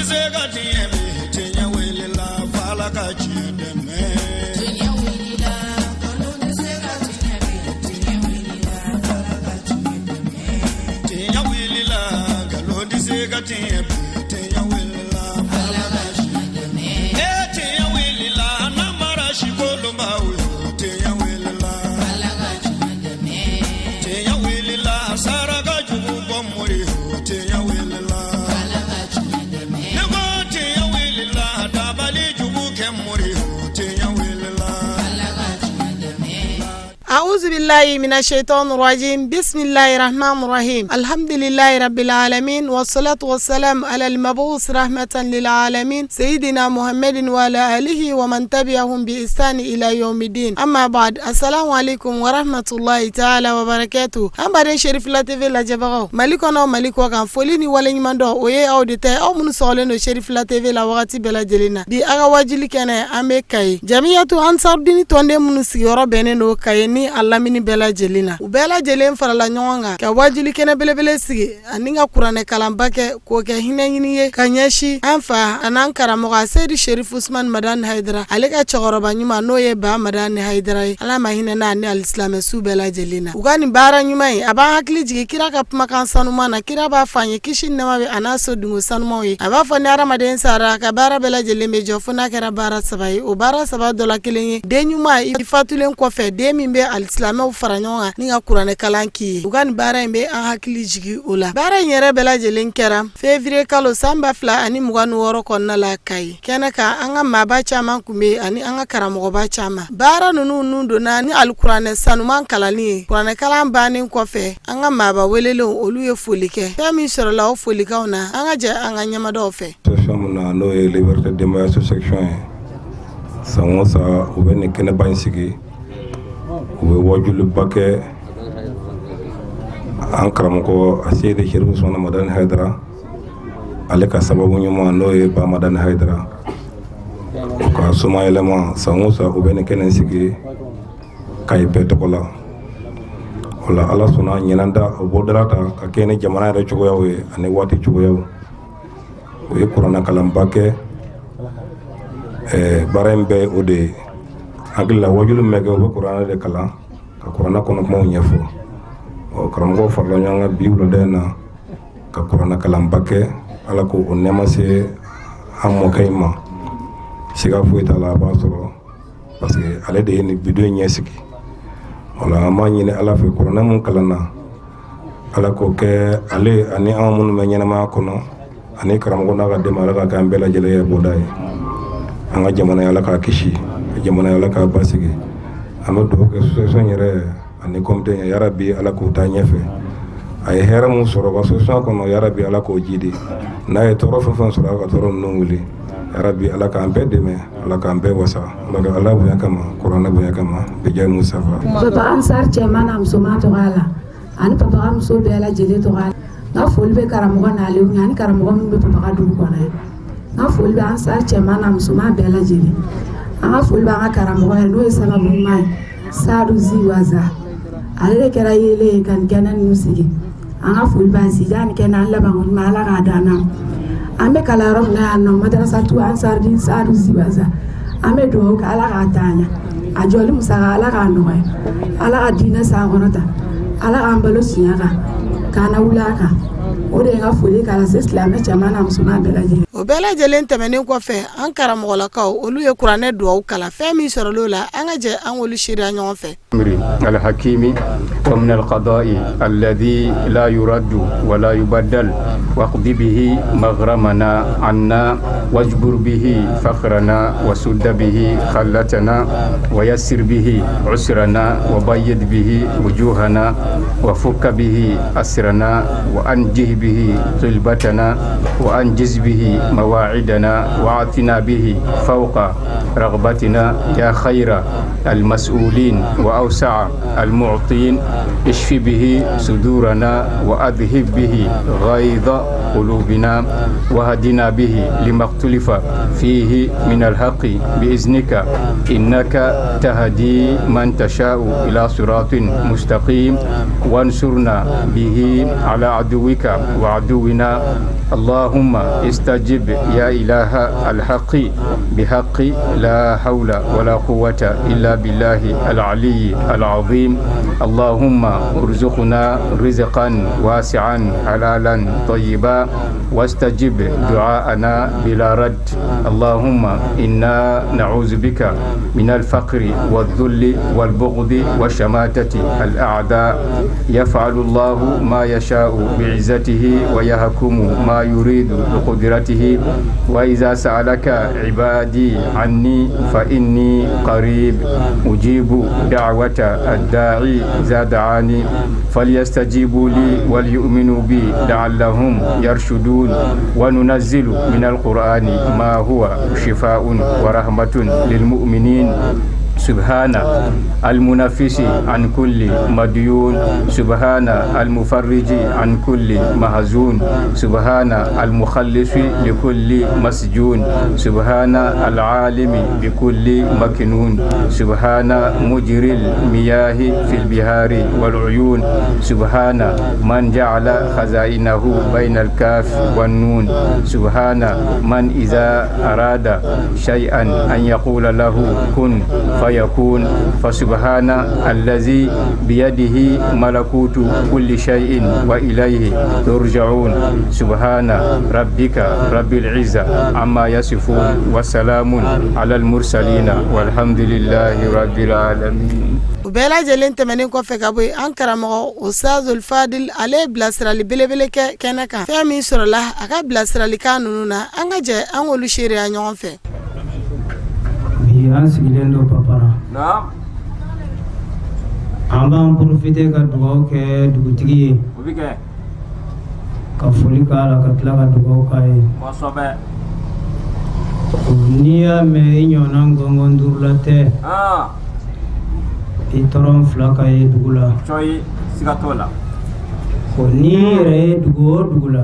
se ka tiɲɛ bi, tiɲɛ wulila f'Ala ka tiɲɛ dɛmɛ. Tiɲɛ wulila, nkalon tɛ se ka tiɲɛ bi, tiɲɛ wulila f'Ala ka tiɲɛ dɛmɛ. Tiɲɛ wulila, nkalon tɛ se ka tiɲɛ bi, tiɲɛ wulila f'Ala ka tiɲɛ dɛmɛ. E tiɲɛ wulila, namara si kolonbaw yo, tiɲɛ wulila. Ala ka tiɲɛ dɛmɛ. Tiɲɛ wulila, saraka jugu bɔ mori yo, tiɲɛ wulila. Ala ka tiɲɛ dɛmɛ. Ne ko tiɲɛ wulila, dabali jugu kɛ mori yo, tiɲɛ wulila. Ala ka tiɲɛ dɛmɛ. أعوذ بالله من الشيطان الرجيم، بسم الله الرحمن الرحيم، الحمد لله رب العالمين، والصلاة والسلام على المبعوث رحمة للعالمين سيدنا محمد وعلى آله ومن تبعهم بإحسان إلى يوم الدين. أما بعد، السلام عليكم ورحمة الله تعالى وبركاته. An baden Cherifila TV lajɛbagaw, Mali kɔnɔ, Mali kɔ kan, foli ni waleɲuman dɔn o ye aw de ta ye, aw minnu sɔgɔlen don Cherifila TV la wagati bɛɛ lajɛlen na. Bi, a ka wajuli kɛnɛ, an bɛ Kayi Jamiyatu Ansarudini tɔnden minnu sigiyɔrɔ bɛnnen don Kayi ni a lamini bɛɛ lajɛlen na, u bɛɛ lajɛlen farala ɲɔgɔn kan ka wajuli kɛnɛ belebele sigi ani ka kuranɛ kalanba kɛ k'o kɛ hinɛ ɲini ye ka ɲɛsin an fa an'an karamɔgɔ Seyidi Sherif Usman Madani Hayidara, ale ka cɛkɔrɔba ɲuman, n'o ye Ba Madani Hayidara ye. Ala ma hinɛ n'a ni alisilamɛ su bɛɛ lajɛlen na. U ka nin baara ɲuman in, a b'an hakili jigin kira ka kumakan sanuman na. Kira b'a fɔ an ye, kisi ni nɛɛma bɛ a n'a so dungo sanumanw ye, a b'a fɔ ni hadamaden sara, a ka baara bɛɛ lajɛlen bɛ jɔ fo n'a kɛra baara saba ye. O baara saba dɔ la kelen ye den ɲuman, i fatulen kɔfɛ, den min bɛ alisilamɛw fara ɲɔgɔn kan ni ka kuranɛ kalan k'i ye. U ka nin baara in bɛ an hakili jigin o la. Baara in yɛrɛ bɛɛ lajɛlen kɛra février kalo san 2026 kɔnɔna la Kayi kɛnɛ kan. An ka maaba caman kun bɛ ani an ka karamɔgɔba caman. Baara ninnu nun donna ni alikuranɛ sanuman kalanni ye. Kuranɛ kalan bannen kɔfɛ, an ka maaba welelenw, olu ye foli kɛ. Fɛn min sɔrɔla o folikanw na, an ka jɛ an ka ɲɛmadaw fɛ. Association min na, n'o ye Liberté Denbaya Association ye, san o san u bɛ nin kɛnɛba in sigi, u bɛ wajuliba kɛ an karamɔgɔ Seyidi Sherifu Usumana Madani Hayidara, ale ka sababu ɲuman, n'o ye Ba Madani Hayidara, u ka somayɛlɛma. San o san u bɛ nin kɛnɛ sigi Kayi bɛɛ tɔgɔ la. O la, Ala sɔnna, ɲinan ta o bɔdara ta ka kɛ ni jamana yɛrɛ cogoyaw ye ani waati cogoyaw. U ye kuranɛ kalanba kɛ. Baara in bɛɛ ye o de ye. Hakili la, wajulu min bɛ kɛ, u bɛ kuranɛ de kalan ka kuranɛ kɔnɔ kumaw ɲɛfɔ. Ɔ, karamɔgɔw farala ɲɔgɔn kan bi wulada in na ka kuranɛ kalanba kɛ. Ala k'o o nɛɛma se an mɔkɛ in ma. Siga foyi t'a la, a b'a sɔrɔ, parce que ale de ye nin bidon in ɲɛsigi. O la, an b'a ɲini Ala fɛ, kuranɛ mun kalanna, Ala k'o kɛ ale ani anw minnu bɛ ɲɛnamaya kɔnɔ ani karamɔgɔ n'a ka dɛmɛ, Ala ka kɛ an bɛɛ lajɛlen ye bɔda ye. An ka jamana ye, Ala k'a kisi. Jamana ye, Ala k'a basigi. An bɛ dugawu kɛ association yɛrɛ ani comité ye, yarabi Ala k'u taa ɲɛfɛ. A ye hɛrɛ mun sɔrɔ ka association kɔnɔ, yarabi Ala k'o jidi. N'a ye tɔɔrɔ fɛn fɛn sɔrɔ, a ka tɔɔrɔ ninnu wuli. Yarabi Ala k'an bɛɛ dɛmɛ, Ala k'an bɛɛ wasa, Ala ka Ala bonya kama, kuranɛ bonya kama, bijahi Mustafa. Papa Ansar cɛman n'a musoman tɔgɔ la ani papa ka muso bɛɛ lajɛlen tɔgɔ la. N ka foli bɛ karamɔgɔ n'ale ye ani karamɔgɔ min bɛ papa ka dugu kɔnɔ yan. N ka foli bɛ Ansar cɛman n'a musoman bɛɛ lajɛlen. An ka foli bɛ an ka karamɔgɔ ye, n'o ye sababu ɲuman ye, Sadu Ziwaza. Ale de kɛra yelen ye ka nin kɛnɛ ninnu sigi. An ka foli b'a sigi ni kɛnɛ an labanko ɲuman, Ala k'a d'an na. An bɛ kalan yɔrɔ min na yan nɔ, madarasatu Ansarudin Sadu Ziwaza, an bɛ dugawu kɛ, Ala k'a taa ɲɛ. A jɔli musaka, Ala k'a nɔgɔya. Ala ka diinɛ sankɔrɔta. Ala k'an balo siɲɛ kan, k'an lawuli a kan. O de ye n ka foli k'a lase silamɛ cɛman n'a musoman bɛɛ lajɛlen. O bɛɛ lajɛlen tɛmɛnen kɔfɛ, an karamɔgɔlakaw, olu ye kuranɛ duwawu kalan. Fɛn min sɔrɔla o la, an ka jɛ an k'olu seereya ɲɔgɔn fɛ. الحكيم ومن القضاء الذي لا يرد ولا يبدل، واقض به مغرمنا عنا، واجبر به فقرنا، وسد به خلتنا، ويسر به عسرنا، وبيض به وجوهنا، وفك به أسرنا، وأنجه به طلبتنا، وأنجز به مواعدنا، وأعطنا به فوق رغبتنا، يا خير المسؤولين وأوسع المعطين. اشف به صدورنا، وأذهب به غيظ قلوبنا، وهدنا به لما اختلف فيه من الحق بإذنك، إنك تهدي من تشاء إلى صراط مستقيم. وانصرنا به على عدوك وعدونا. اللهم استجب. واستجب يا إله الحق بحق لا حول ولا قوة إلا بالله العلي العظيم. اللهم ارزقنا رزقا واسعا حلالا طيبا، واستجب دعاءنا بلا رد. اللهم إنا نعوذ بك من الفقر والذل والبغض وشماتة الأعداء. يفعل الله ما يشاء بعزته ويحكم ما يريد بقدرته. وإذا سألك عبادي عني فإني قريب، أجيب دعوة الداعي إذا دعاني، فليستجيبوا لي وليؤمنوا بي لعلهم يرشدون. وننزل من القرآن ما هو شفاء ورحمة للمؤمنين. سبحان المنفس عن كل مديون، سبحان المفرج عن كل محزون، سبحان المخلص لكل مسجون، سبحان العالم بكل مكنون، سبحان مجري المياه في البحار والعيون، سبحان من جعل خزائنه بين الكاف والنون، سبحان من إذا أراد شيئا أن يقول له كن فيكون. فسبحان الذي بيده ملكوت كل شيء وإليه ترجعون. سبحان ربك رب العزة عما يصفون، وسلام على المرسلين، والحمد لله رب العالمين. O bɛɛ lajɛlen tɛmɛnen kɔfɛ ka bɔ yen, an karamɔgɔ Ustazul Fadil, ale ye bilasirali belebele kɛ kɛnɛ kan. Fɛn min sɔrɔla a ka bilasiralikan ninnu na, an ka jɛ an k'olu seereya ɲɔgɔn fɛ. Bi an sigilen don Papara. An b'an profiter ka dugawu kɛ dugutigi ye, O bɛ kɛ. ka foli k'a la, ka tila ka dugawu k'a ye. N'i y'a mɛn i ɲɔgɔnna gɔngɔn duurula tɛ, i tɔrɔn fila ka ye dugu la. Cɔyi, siga t'o la. Ko n'i yɛrɛ ye dugu o dugu la,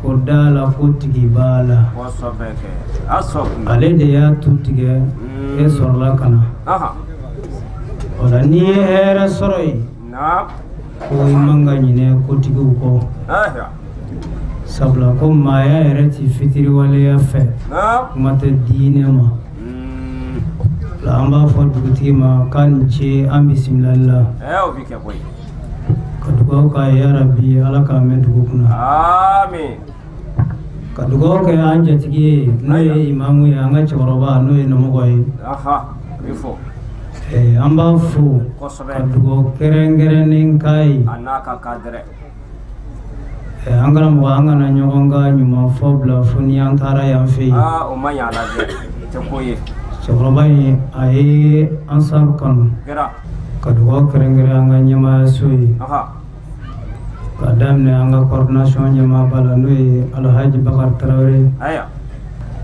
ko da la ko tigi b'a la. Kosɛbɛ kɛ, a sɔn. Ale de y'a tu tigɛ, e sɔrɔla ka na. O la, n'i ye hɛrɛ sɔrɔ yen, ko i man ka ɲinɛ kotigiw kɔ, sabula ko maaya yɛrɛ ti fitiriwaleya fɛ, kuma tɛ diinɛ ma. La an b'a fɔ dugutigi ma k'a ni ce an bisimilali la, Ɛ, o bɛ kɛ koyi. ka dugawu k'a ye, yarabi, Ala k'a mɛn dugu kunna. Amin. Ka dugawu kɛ an jatigi ye, n'o ye imamu ye, an ka cɛkɔrɔba, n'o ye namɔgɔ ye. Aha, o bɛ fɔ. An b'a fo ka dugawu kɛrɛnkɛrɛnnen k'a ye. A n'a ka kadɛrɛ. An karamɔgɔ, an kana ɲɔgɔn ka ɲuman fɔ bila fo ni an taara yan fɛ yen. Aa, o ma ɲɛ a la dɛ, o tɛ ko ye. Cɛkɔrɔba in, a ye Ansar kanu. Kɛra. Ka dugawu kɛrɛnkɛrɛn an ka ɲɛmaayaso ye, ka daminɛ an ka coordination ɲɛmaaba la, n'o ye Alhaji Bakari Tarawele,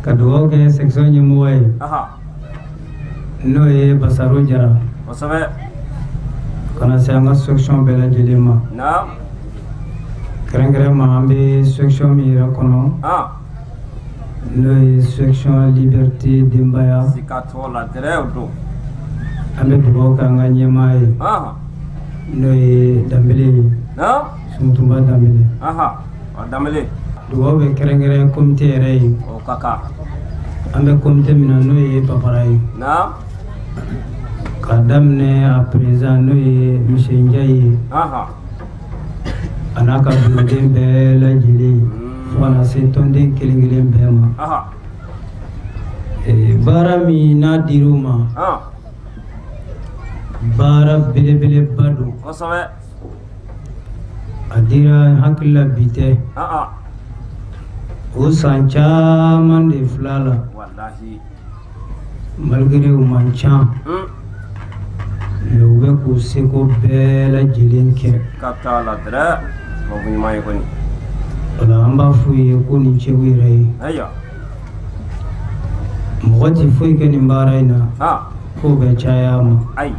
ka dugawu kɛ section ɲɛmɔgɔ ye, n'o ye Basaro Jara, ka na se an ka section bɛɛ lajɛlen ma. Kɛrɛnkɛrɛn ma, an bɛ section min yɛrɛ kɔnɔ, n'o ye section Liberté Denbaya, Siga t'o la dɛrɛ, o don. an bɛ dugawu kɛ an ka ɲɛmaa ye, n'o ye Danbele ye, Suntumba Danbele. Aha, o Danbele. Dugawu bɛ kɛrɛnkɛrɛn comité yɛrɛ ye. O ka kan. An bɛ comité min na, n'o ye Papara ye, k'a daminɛ a président, n'o ye monsieur Njayi ye, a n'a ka bureauden bɛɛ lajɛlen, fo ka na se tɔnden kelen kelen bɛɛ ma. Baara min n'a dir'u ma, baara belebeleba don. A dira n hakili la, bi tɛ, o san caman de fila la. Malgré u man ca, mais u bɛ k'u seko bɛɛ lajɛlen kɛ. Ka t'a la dɛrɛ, sababu ɲuman ye kɔni. O la, an b'a f'u ye ko nin cɛw yɛrɛ ye. Mɔgɔ tɛ foyi kɛ nin baara in na k'o bɛ caya a ma. Ayi.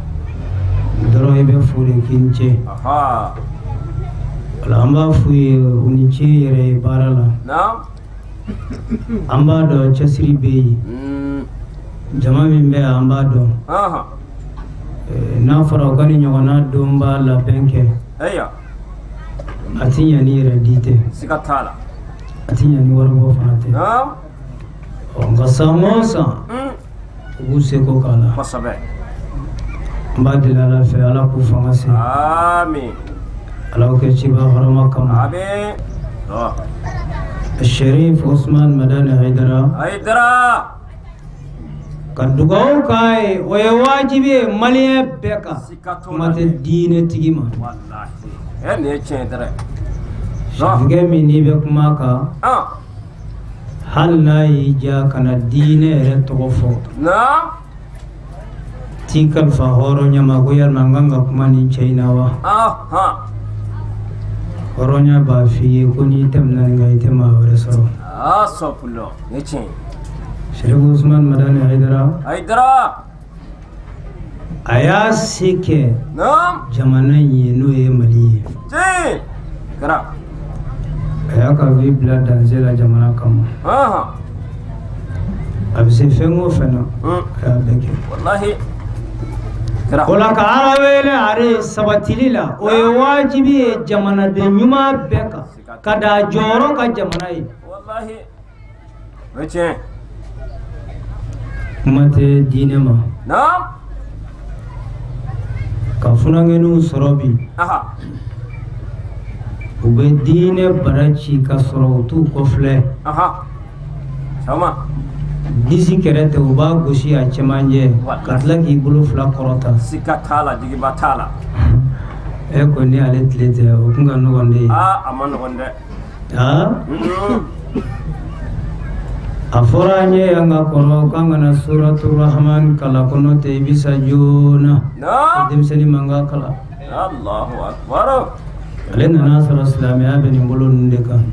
Dɔrɔn i bɛ fo de k'i ni ce. O la, an b'a f'u ye u ni ce yɛrɛ ye baara la. An b'a dɔn cɛsiri bɛ yen. Jama min bɛ yan, an b'a dɔn. N'a fɔra u ka ni ɲɔgɔnna donba labɛn kɛ, a ti ɲɛ ni yɛrɛ di tɛ. Siga t'a la. A ti ɲɛ ni waribɔ fana tɛ. Ɔ, nka san o san u b'u seko k'a la. Kosɛbɛ. N b'a deli Ala fɛ, Ala k'u fanga se. Amin. Ala k'o kɛ ciba hɔrɔma kama. Amin. Ɔ. Sherif Osman Madani Haidara. Haidara. Ka dugawu k'a ye, o ye wajibi ye maliyɛn bɛɛ kan, kuma tɛ diinɛtigi ma. Walahi. Ɛ, nin ye tiɲɛ dɛrɛ. Sɛfikɛ min n'i bɛ kuma kan, hali n'a y'i diya kana diinɛ yɛrɛ tɔgɔ fɔ. Naam. T'i kalifa hɔrɔnya ma ko yalima n kan ka kuma nin cɛ in na wa? Hɔrɔnya b'a f'i ye ko n'i tɛmɛna nin kan, i tɛ maa wɛrɛ sɔrɔ. Aa, sɔpulɔ. Nin ye tiɲɛ ye. Sherif Usman Madani Haidara. Haidara. A y'a se kɛ Naam. jamana in ye, n'o ye Mali ye. Tiɲɛ. Kɛra. A y'a ka vie bila danger la jamana kama. A bɛ se fɛn o fɛn na, a y'a bɛɛ kɛ. Walahi. O la, ka Ala wele are sabatili la, o ye wajibi ye jamanaden ɲuman bɛɛ kan, ka da jɔyɔrɔ ka jamana ye. Walahi. O ye tiɲɛ. Kuma tɛ diinɛ ma. Naam. Ka funankɛninw sɔrɔ bi, u bɛ diinɛ bara ci ka sɔrɔ u t'u kɔfilɛ. Sama. Disi kɛrɛ tɛ, u b'a gosi a cɛmancɛ ka tila k'i bolo fila kɔrɔta. Sika t'a la, jigiba t'a la. E ko ni ale tile tɛ, o kun ka nɔgɔn de ye. Aa, a ma nɔgɔn dɛ. Aa, a fɔra an ye an ka kɔrɔ k'an kana suratu rahman kalan kɔnɔ tɛ, i bɛ sa joona. Naam. Denmisɛnnin man ka kalan. Allahu akbar. Ale nana sɔrɔ silamɛya bɛ nin bolo ninnu de kan.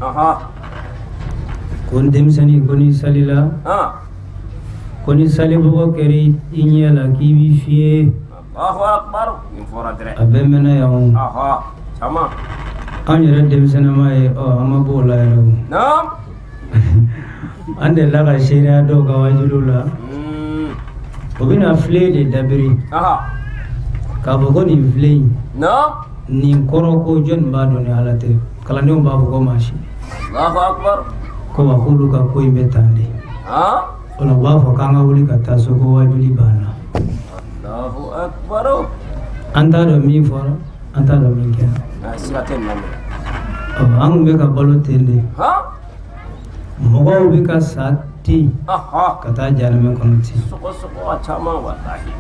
Ko n denmisɛnnin, ko n'i salila, ko ni salibɔgɔ kɛra i ɲɛ la, k'i b'i fiyɛ. Allahu akbar. Nin fɔra dɛrɛ. A bɛɛ mɛnna yan o. Caman. An yɛrɛ denmisɛnninma ye, ɔ, an ma bɔ o la yɛrɛ o. Naam. An delila ka seereya dɔw ka wajuliw la. O bɛna filen de dabiri. K'a fɔ ko nin filen in. Naam. Nin kɔrɔ ko jɔnni b'a dɔn ni Ala tɛ? Kalandenw b'a fɔ ko maa si. Allahu akbar. Ko wa k'olu ka ko in bɛ tan de. O la, u b'a fɔ k'an ka wuli ka taa so, ko wajuli banna. Allahu akbar. An t'a dɔn min fɔra, an t'a dɔn min kɛra. Ah, siga tɛ nin na minɛ. Ɔ, an tun bɛ ka balo ten de. Mɔgɔw bɛ ka sa ten ka taa jahanamɛ kɔnɔ ten. Sɔgɔ sɔgɔ a caman, walahi.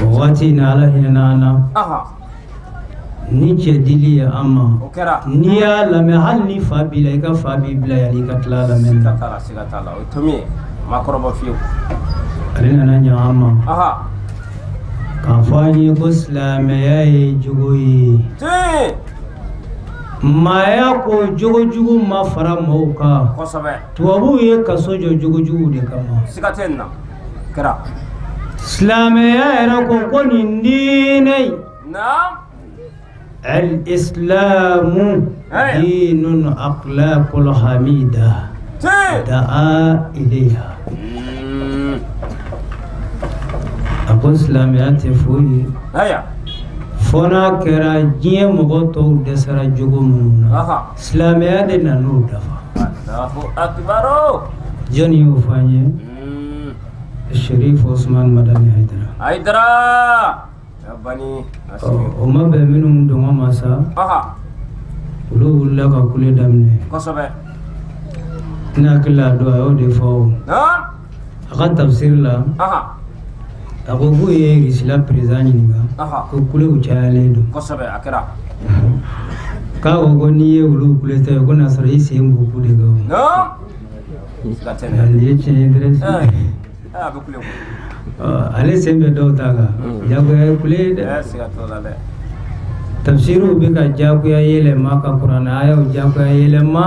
O waati in na, Ala hinɛna an na. Ni cɛ dili ye an ma. O kɛra. N'i y'a lamɛn, hali ni fa b'i la, i ka fa b'i bila yanni i ka tila a lamɛnni na. Siga t'a la, siga t'a la. O ye tomi ye. Ma kɔrɔbɔ fiyewu. Ale nana ɲa an ma. K'a fɔ an ye ko silamɛya ye jogo ye. Tiɲɛ. Maaya ko jogojugu ma fara mɔgɔw kan. Kosɛbɛ. Tubabuw ye kaso jɔ jogojuguw de kama. Siga tɛ nin na. Kɛra. Silamɛya yɛrɛ ko ko nin diinɛ in. Naam. الإسلام دين أخلاق الحميدة دعا إليها. A ko silamɛya tɛ foyi ye fo n'a kɛra diɲɛ mɔgɔ tɔw dɛsɛra jogo minnu na, silamɛya de nan'o dafa. Allahu akbar. Jɔnni y'o fɔ an ye? Sherif Osman Madani Haidara. Haidara. Ya bani. Ɔ, o ma bɛn minnu dɔngɔ ma sa, olu wulila ka kule daminɛ. Kosɛbɛ. Ne hakili la, a don a y'o de fɔ o. A ka tafsiri la, a ko k'u ye Russie président ɲininka ko kulew cayalen don. Kosɛbɛ, a kɛra. K'a ko ko n'i ye olu kule tɛ, ko n'a sɔrɔ i sen b'u ku de kan o. Naam. Siga tɛ nin na. Nin ye tiɲɛ ye dɛrɛ. Eh, a bɛ kule koyi. Ɔ, ale sen bɛ dɔw ta kan, jagoya ye kule ye dɛ. Eh, siga t'o la dɛ. Tafsiriw bɛ ka jagoya yɛlɛma, ka kuranɛ ayaw jagoya yɛlɛma.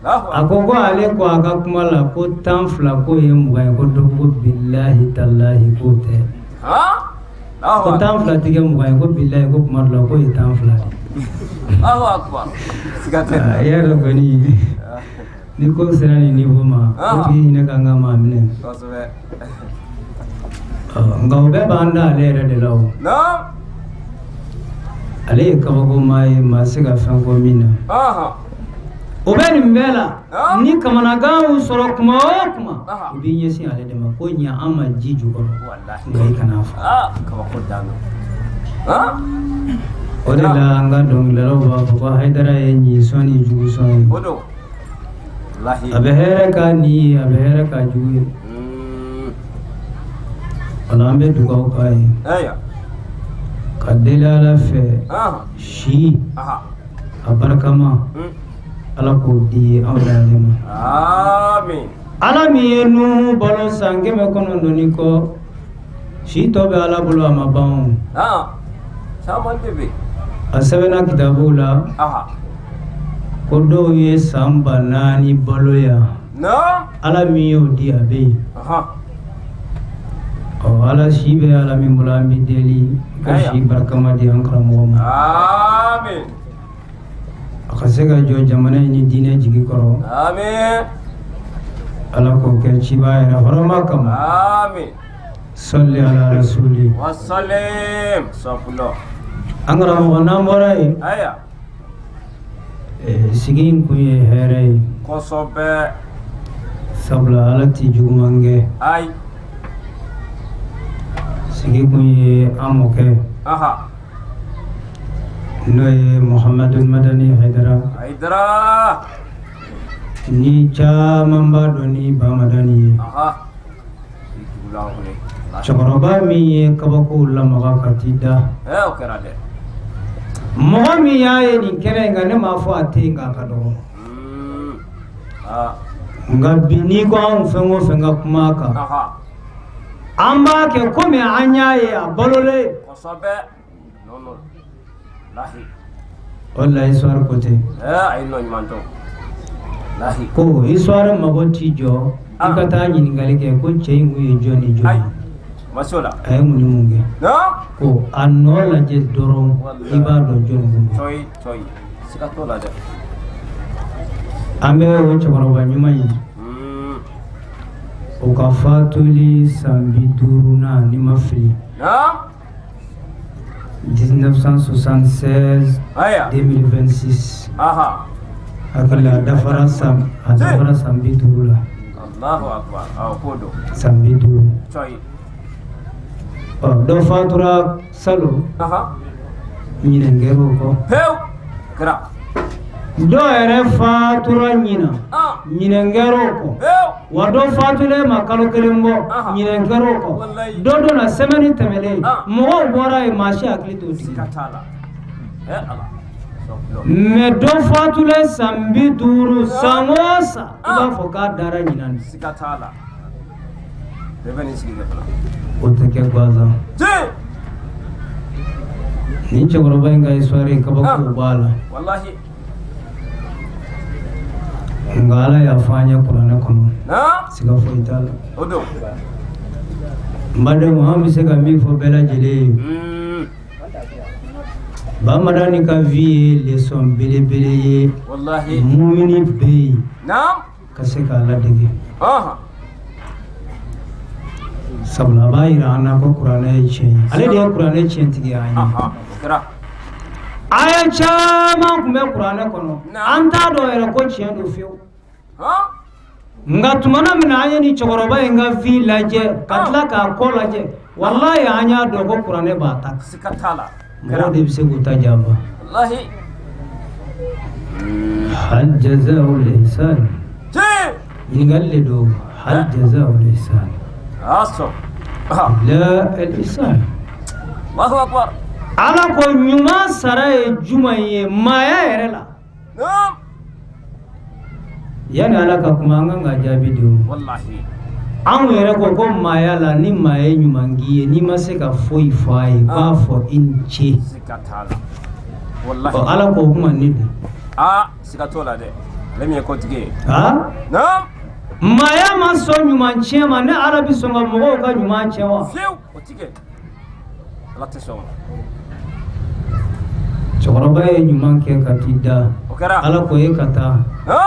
Allahu A ko ko ale ko a ka kuma la ko 12 ko ye 20 ye, ko dɔ ko bilahi talahi k'o tɛ. Allahu Ko akbar. 12 tɛ kɛ 20 ye, ko bilahi ko kuma dɔ la k'o ye 12 de. Allahu akbar. Siga tɛ nin na. I y'a dɔn kɔni, ni ko sera nin niveau ma, o tigi hinɛ kan ka maa minɛ. Kosɛbɛ. Ɔ, nka o bɛɛ b'an da ale yɛrɛ de la o. Naam. Ale ye kabako maa ye, maa se ka fɛn fɔ min na. O bɛ nin bɛɛ la, ni kamanagan y'u sɔrɔ kuma o kuma, u b'i ɲɛsin ale de ma ko ɲa an ma ji jukɔrɔ, nka i kana fɔ. Kabako dan don. O de la an ka dɔnkilidalaw b'a fɔ ko Hayidara ye ɲi sɔn ni jugu sɔn ye. O don, walahi. A bɛ hɛrɛ k'a ni ye, a bɛ hɛrɛ k'a jugu ye. O la an bɛ dugawu k'a ye ka deli Ala fɛ, si a barikama, Ala k'o di anw n'ale ma. Amin. Ala min ye Nuhu balo san 900 ni kɔ, si tɔ bɛ Ala bolo, a ma ban o. Caman de bɛ. A sɛbɛnna kitabuw la ko dɔw ye san 4000 balo yan. Ala min y'o di, a bɛ yen. Ɔ, Ala, si bɛ Ala min bolo, an bɛ deli i ka si barikama di an karamɔgɔ ma. Amin. A ka se ka jɔ jamana in ni diinɛ jigi kɔrɔ. Amin. Ala k'o kɛ ciba yɛrɛ hɔrɔma kama. Amin. Sɔli ala rasuli. Wasalim safula. An karamɔgɔ, n'an bɔra yen, sigi in kun ye hɛrɛ ye. Kosɛbɛ. Sabula Ala tɛ juguman kɛ. Ayi. Sigi kun ye an mɔkɛ, n'o ye Muhamadu Madani Hayidara. Hayidara. Ni caman b'a dɔn ni Bamadani ye. Cɛkɔrɔba min ye kabakow lamaga ka t'i da. O kɛra dɛ. Mɔgɔ min y'a ye nin kɛnɛ in kan, ne m'a fɔ a tɛ yen, nka a ka dɔgɔ. Nka bi, n'i ko anw fɛn o fɛn ka kuma a kan, an b'a kɛ komi an y'a ye a balolen. Kosɛbɛ. Non non. Lahi. O de la histoire ko ten. A ye nɔ ɲuman dɔn. Lahi. Ko histoire mago t'i jɔ i ka taa ɲininkali kɛ ko cɛ in kun ye jɔn ni jɔn ye. Ma s'o la. A ye mun ni mun kɛ. Ko a nɔ lajɛ dɔrɔn, i b'a dɔn jɔn kun don. Cɔyi cɔyi. Siga t'o la dɛ. An bɛ o cɛkɔrɔba ɲuman in, o ka fatuli san 50nan, ni ma fili, 1976, 2026, hakili a dafara san, a dafara san 50 la. Allahu akbar. Awɔ, k'o don. San 50. Cɔyi. Ɔ, dɔ fatura salon, ɲinɛ kɛr'o kɔ. Pewu. Kɛra. Dɔw yɛrɛ fatura ɲina, ɲinɛ kɛr'o kɔ. Wa dɔ fatulen ma kalo kelen bɔ, ɲinɛ kɛr'o kɔ. Dɔ donna semaine tɛmɛnen, mɔgɔw bɔra yen, maa si hakili t'o tigi la. Mais dɔ fatulen san 50, san o san i b'a fɔ k'a dara ɲinan de. Siga t'a la. Bɛɛ bɛ nin sigi kɛ fana. O tɛ kɛ gansan. Nin cɛkɔrɔba in ka histoire, kabako b'a la. Walahi. Nka Ala y'a fɔ an ye kuranɛ kɔnɔ, siga foyi t'a la. O don. N badenw, an bɛ se ka min fɔ bɛɛ lajɛlen ye, Bamadani ka vie ye leçon belebele ye. Walahi. Mumini bɛ yen ka se k'a ladege. Sabula a b'a jira an na ko kuranɛ ye tiɲɛ ye. Ale de ye kuranɛ tiɲɛtigi an ye. Aya caman tun bɛ kuranɛ kɔnɔ, an t'a dɔn yɛrɛ ko tiɲɛ don fiyewu. Nka tumana min na an ye nin cɛkɔrɔba in ka vie lajɛ, ka tila k'a kɔ lajɛ, walahi, an y'a dɔn ko kuranɛ b'a ta. Siga t'a la. Mɔgɔw de bɛ se k'u ta janfa. Walahi. Hal jazaa'ul ihsan. Ɲininkali de don. Hal jazaa'ul ihsan Aso. illa al ihsan. Allahu akbar. Ala ko ɲuman sara ye jumɛn ye maaya yɛrɛ la? Yanni Ala ka kuma, an kan ka jaabi di o. Walahi. Anw yɛrɛ ko ko maaya la, ni maa ye ɲuman k'i ye, n'i ma se ka foyi fɔ a ye, k'a fɔ i ni ce. Siga t'a la. Walahi. Ɔ, Ala k'o kuma ni dun. Aa, siga t'o la dɛ. Ale min ye kotigi ye. Ha, maaya ma sɔn ɲuman tiɲɛ ma, ne Ala bɛ sɔn ka mɔgɔw ka ɲuman tiɲɛ wa? Fiyewu, o ti kɛ. Ala tɛ sɔn o ma. Cɛkɔrɔba ye ɲuman kɛ ka t'i da. O kɛra. Ala ko e ka taa,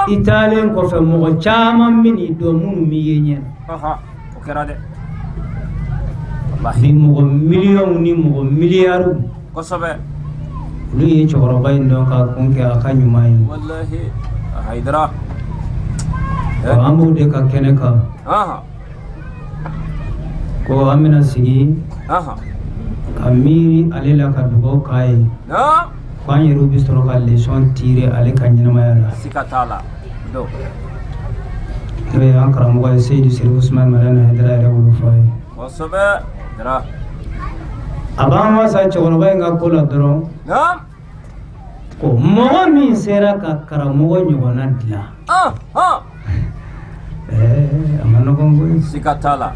i taalen kɔfɛ, mɔgɔ caman bɛ n'i dɔn minnu b'i ye ɲɛ na. O kɛra dɛ. Bi, mɔgɔ miliyɔnw ni mɔgɔ miliyariw, Kosɛbɛ. olu ye cɛkɔrɔba in dɔn k'a kun kɛ a ka ɲuman ye. Walahi. Hayidara. Ɔ, an b'o de ka kɛnɛ kan. Ko an bɛna sigi ka miiri ale la, ka dugawu k'a ye, ko an yɛrɛw bɛ sɔrɔ ka leçon tirer ale ka ɲɛnamaya la. Siga t'a la don. N'o ye an karamɔgɔ ye, Seyidu Serifu Usumani Madani Hayidara yɛrɛ wolofa ye. Kosɛbɛ, Hayidara. A b'an wasa cɛkɔrɔba in ka ko la dɔrɔn, ko mɔgɔ min sera ka karamɔgɔ ɲɔgɔnna dilan, ɛɛ, a ma nɔgɔn koyi. Siga t'a la.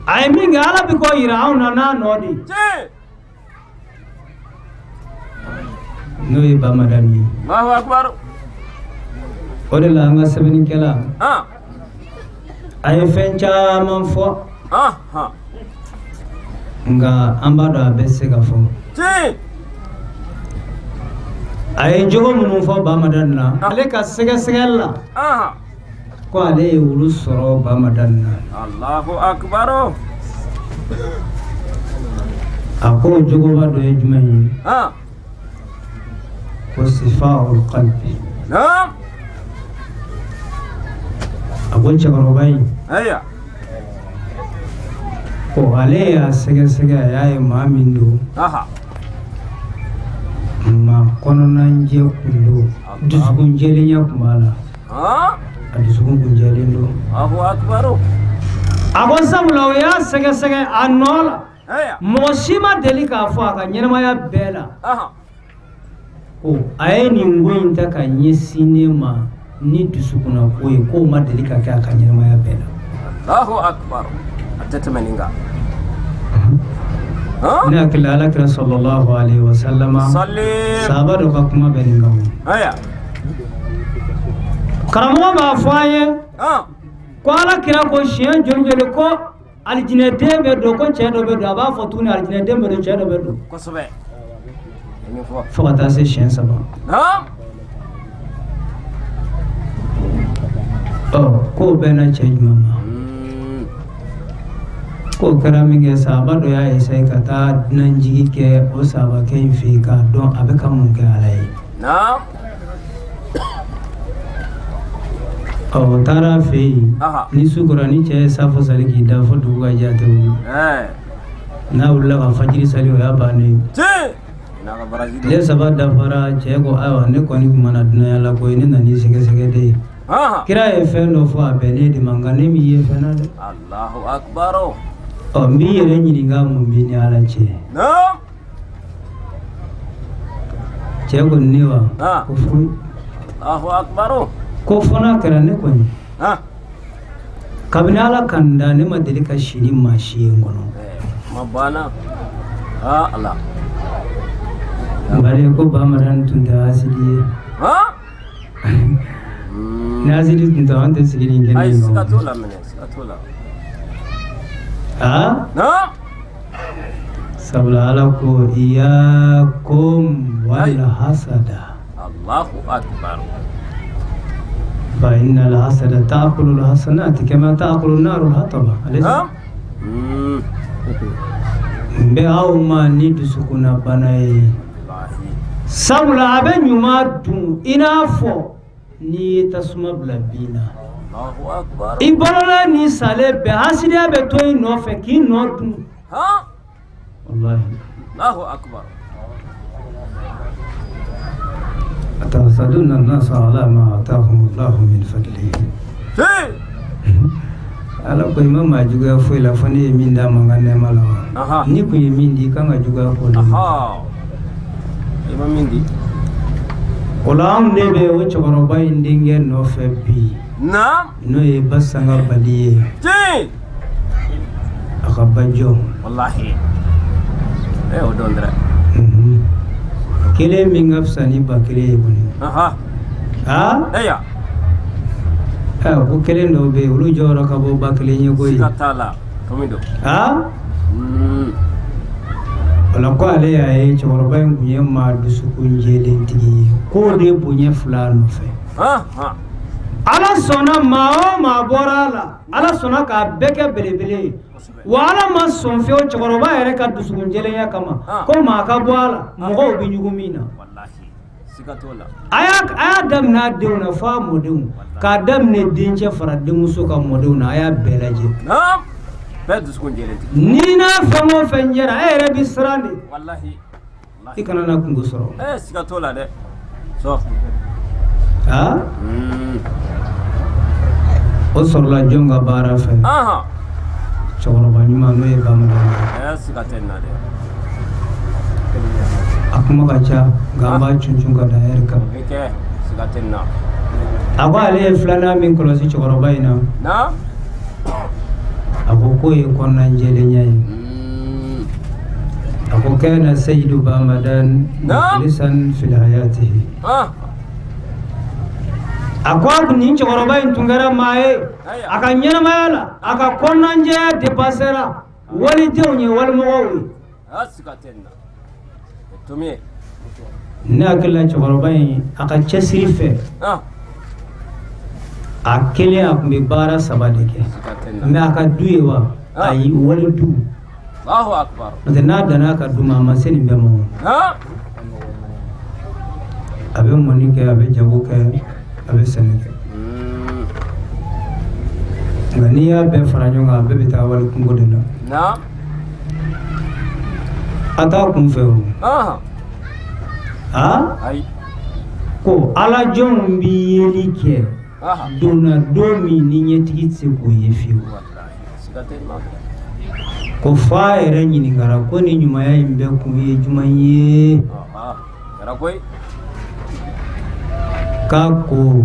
A ye min kɛ, Ala bɛ k'o yira anw na n'a nɔ de ye, n'o ye Ba Madani ye. Allahu akbar. O de la an ka sɛbɛnnikɛla, a ye fɛn caman fɔ, nka an b'a dɔn a bɛɛ tɛ se ka fɔ. A ye jogo minnu fɔ Ba Madani na, ale ka sɛgɛsɛgɛli la, ko ale ye olu sɔrɔ Ba Madani na. Allahu akbar. A ko jogoba dɔ ye jumɛn ye? Ko sifaul qalbi. A ko cɛkɔrɔba in, ko ale y'a sɛgɛsɛgɛ, a y'a ye maa min don, maa kɔnɔnajɛ kun don, dusukun jɛlenya kun b'a la, a dusukun kun jɛlen don. A ko sabula o y'a sɛgɛsɛgɛ a nɔ la, mɔgɔ si ma deli k'a fɔ a ka ɲɛnamaya bɛɛ la ko a ye nin ko in ta ka ɲɛsin ne ma ni dusukunna ko ye, k'o ma deli ka kɛ a ka ɲɛnamaya bɛɛ la. Allahu akbar, a tɛ tɛmɛ nin kan. Ne hakili la, Ala kira sallallahu alaihi wa sallama, sahaba dɔ ka kuma bɛ nin kan. Karamɔgɔ b'a fɔ an ye ko Ala kira ko siɲɛ joli joli ko alijinɛden bɛ don, ko cɛ dɔ bɛ don. A b'a fɔ tuguni, alijinɛden bɛ don, cɛ dɔ bɛ don, fo ka taa se siɲɛ saba. Ɔ, k'o bɛnna cɛ jumɛn ma? K'o kɛra min kɛ, sahaba dɔ y'a essayer ka taa dunanjigi kɛ o sahabakɛ in fɛ yen k'a dɔn a bɛ ka mun kɛ Ala ye. Ɔ, o taara a fɛ yen. Ni su kora, ni cɛ ye safo sali k'i da fo dugu ka jɛ, a tɛ wuli. N'a wulila ka fajiri sali, o y'a bannen ye. Tile 3 dafara, cɛ ko: ayiwa, ne kɔni tun ma na dunanya la koyi, ne nan'i sɛgɛsɛgɛ de ye. Kira ye fɛn dɔ fɔ, a bɛnnen de ma, nka ne m'i ye fɛn na dɛ. Ɔ, n b'i yɛrɛ ɲininka, mun b'i ni Ala cɛ? Cɛ ko: ne wa? Ko foyi. Ko fo n'a kɛra ne kɔni, kabini Ala ka n da, ne ma deli ka si ni maa si ye n kɔnɔ. Bari ko Ba Madani tun tɛ hasidi ye. Ni hasidi tun tɛ, an tɛ sigi nin kɛnɛ in kan. Aa, sabula Ala ko iyakum wal hasada. Allahu akbar. Fa innal hasada ta'kulu al hasanati kama ta'kulu an-naru al-hataba. Alaysa? N bɛ aw ma ni dusukunna bana ye, sabula a bɛ ɲuman dun i n'a fɔ n'i ye tasuma bila bin na. I balola ni salen bɛɛ, hasidiya bɛ to i nɔfɛ k'i nɔ dun. Wallahi. Allahu akbar. Atahsaduna an-nasa ala ma atahum Allahu min fadlihi. Ala ko i ma maa juguya foyi la fo ne ye min d'a ma n ka nɛɛma la wa. Ni kun ye min di, i kan ka juguya k'o de ma. I ma min di. O la, anw de bɛ o cɛkɔrɔba in denkɛ nɔfɛ bi, n'o ye Basanga Bali ye, a ka bajɔ. Wallahi. Eh, o don dɛ. Kelen min ka fisa ni 1000 ye kɔni. Aa, ko kelen dɔw bɛ yen, olu jɔyɔrɔ ka bon 1000 ye koyi. Siga t'a la. Tomi don. Aa, o la, ko ale y'a ye cɛkɔrɔba in tun ye maa dusukun jɛlentigi ye, k'o de bonya fila nɔfɛ. Ala sɔnna, maa o maa bɔra a la, Ala sɔnna k'a bɛɛ kɛ belebele ye. Wa Ala ma sɔn fiyewu, cɛkɔrɔba yɛrɛ ka dusukun jɛlenya kama, ko maa ka bɔ a la mɔgɔw bɛ ɲugun min na. Wallahi. A y'a daminɛ a denw na fo a mɔdenw, k'a daminɛ dencɛ fara denmuso ka mɔdenw na, a y'a bɛɛ lajɛ. Bɛɛ dusukun jɛlen tɛ. Ni n'a fɛn o fɛn jɛra, e yɛrɛ bɛ siran de. Walahi. I kana na kungo sɔrɔ. Ee, siga t'o la dɛ. Sɔ. Aa, o sɔrɔla jɔn ka baara fɛ? Cɛkɔrɔba ɲuman, n'o ye Bamanan ye. Ee, siga tɛ nin na dɛ. A kuma ka ca, nka an b'a cuncun ka da hɛrɛ kan. O bɛ kɛ, siga tɛ nin na. A ko ale ye filanan min kɔlɔsi cɛkɔrɔba in na, a ko k'o ye kɔnɔnajɛlenya ye. A ko kana seyidu Bamadan mukhlisan fil hayatihi. A ko a nin cɛkɔrɔba in tun kɛra maa ye, a ka ɲɛnamaya la, a ka kɔnɔnajɛya dépassera walidenw ye, walimɔgɔw ye. Siga tɛ nin na. Tomi ye. Ne hakili la, cɛkɔrɔba in, a ka cɛsiri fɛ, a kelen, a tun bɛ baara saba de kɛ. Siga tɛ nin na. Mais a ka du ye wa? Ayi, wali du. Allahu akbar. N'o tɛ, n'a danna a ka du ma, a ma se nin bɛɛ ma o. A bɛ mɔni kɛ, a bɛ jago kɛ, a bɛ sɛnɛ kɛ. Nka n'i y'a bɛɛ fara ɲɔgɔn kan, a bɛɛ bɛ taa wali kungo de la. A t'a kun fɛ o. Aa, ko ala jɔnw bɛ yeli kɛ donna don min ni ɲɛtigi tɛ se k'o ye fiyewu. Siga tɛ nin na. Ko fa yɛrɛ ɲininkara ko ni ɲumanya in bɛɛ kun ye jumɛn ye? Kɛra koyi. K'a ko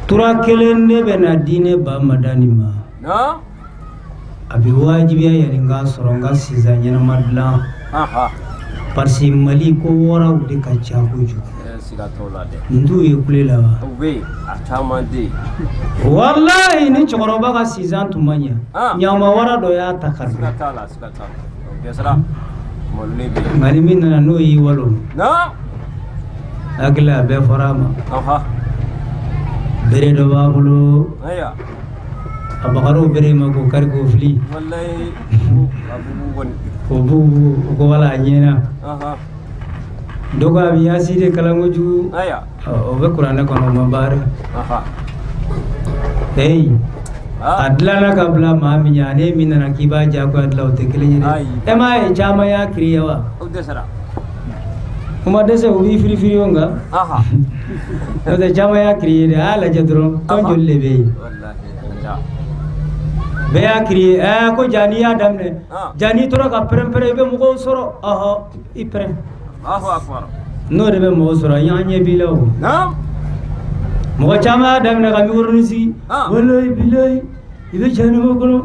tura kelen ne bɛ na di ne ba Madani ma. A bɛ wajibiya yanni n k'a sɔrɔ, n ka sinsan ɲɛnama dilan, parce que Mali ko waraw de ka ca kojugu. Siga t'o la dɛ. N t'u ye kule la wa? U bɛ yen, a caman tɛ yen. Walayi, ni cɛkɔrɔba ka sinsan tun ma ɲɛ, ɲama wara dɔ y'a ta ka Siga don. t'a la, siga t'a la. O dɛsɛra. Malolen bɛ yen. Nka ni min nana, n'o y'i walo, hakili a bɛɛ fɔra a ma. Bere dɔ b'a bolo, a bagar'o bere ma k'o kari k'o fili. Walayi, a bugu kɔni. K'o bugu, o ko wala a ɲɛna. Dɔ ko a bɛ yasi de kalan kojugu. O bɛ kuranɛ kɔnɔ, o ma baara. Heyi, a dilanna ka bila maa min ɲɛ, ani min nana k'i b'a diyagoya dilan, o tɛ kelen ye dɛ. E m'a ye caman y'a créer wa? O dɛsɛra. O ma dɛsɛ, u b'i firifiri o, nka n'o tɛ, caman y'a créer dɛ. A y'a lajɛ dɔrɔn, tɔn joli de bɛ yen? Walahi, a ka ca. Bɛɛ y'a créer. Ɛɛ, ko ja n'i y'a daminɛ, ja n'i tora ka pɛrɛn-pɛrɛn, i bɛ mɔgɔw sɔrɔ. Ɔhɔ, i pɛrɛn. Allahu akbar. N'o de bɛ mɔgɔ sɔrɔ, an ɲɛ b'i la o. Mɔgɔ caman y'a daminɛ ka micro sigi, walayi bilayi, i bɛ jahanama kɔnɔ.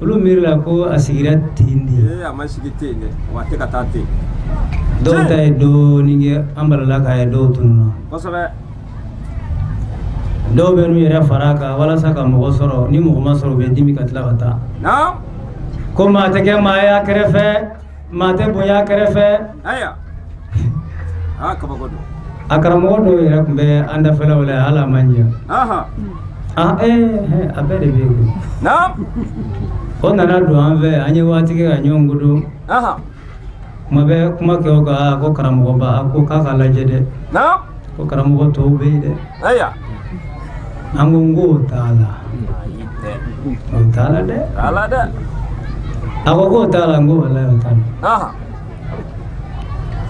Olu miiri la ko a sigira ten de. Ee, a ma sigi ten dɛ, wa a tɛ ka taa ten. Dɔw ta ye dɔɔnin kɛ, an balala k'a ye dɔw tununna. Dɔw bɛ n'u yɛrɛ fara a kan walasa ka mɔgɔ sɔrɔ. Ni mɔgɔ ma sɔrɔ, u bɛ dimi ka tila ka taa. Ko maa tɛ kɛ maa y'a kɛrɛfɛ, maa tɛ bonya a kɛrɛfɛ. Ayiwa, aa, kabako don. A karamɔgɔ dɔw yɛrɛ tun bɛ an dafɛlaw la, hali a ma ɲɛ. Ah, ee, a bɛɛ de bɛ yen. O nana don an fɛ, an ye waati kɛ ka ɲɔgɔn kodɔn. Kuma bɛ kuma kɛ o kan, ko karamɔgɔba, a ko k'a ka lajɛ dɛ. Ko karamɔgɔ tɔw bɛ yen dɛ. An ko n k'o t'a la. O t'a la dɛ. T'a la dɛ. A ko k'o t'a la, n ko walayi o t'a la.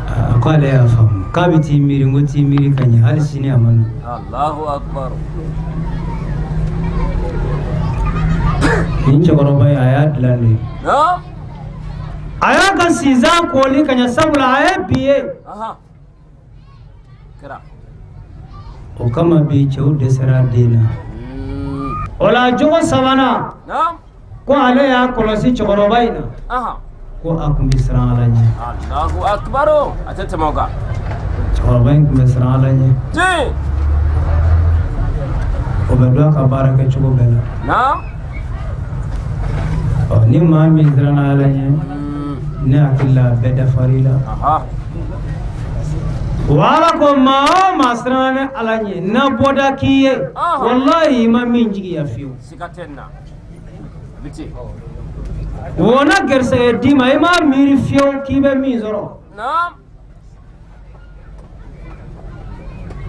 A ko ale y'a faamu, k'a bɛ t'i miiri. N ko t'i miiri ka ɲɛ, hali sini a ma na. Allahu akbar. Nin cɛkɔrɔba in, a y'a dilan de. A y'a ka sinsan kɔli ka ɲɛ, sabula a ye bi ye. Kɛra. O kama bi, cɛw dɛsɛra den na. O la, jogo sabanan, ko ale y'a kɔlɔsi cɛkɔrɔba in na, ko a tun bɛ siran Ala ɲɛ. Allahu akbar, a tɛ tɛmɛ o kan. Cɛkɔrɔba in tun bɛ siran Ala ɲɛ. O bɛ dɔn a ka baara kɛ cogo bɛɛ la. Ɔ, ni maa min siranna Ala ɲɛ, ne hakili la, a bɛɛ dafar'i la. Wa Ala ko maa o maa siranna ne Ala ɲɛ, na bɔda k'i ye, walahi i ma min jigiya fiyewu. Siga tɛ nin na. A bɛ ten. O na garisɛgɛ d'i ma, i m'a miiri fiyewu k'i bɛ min sɔrɔ.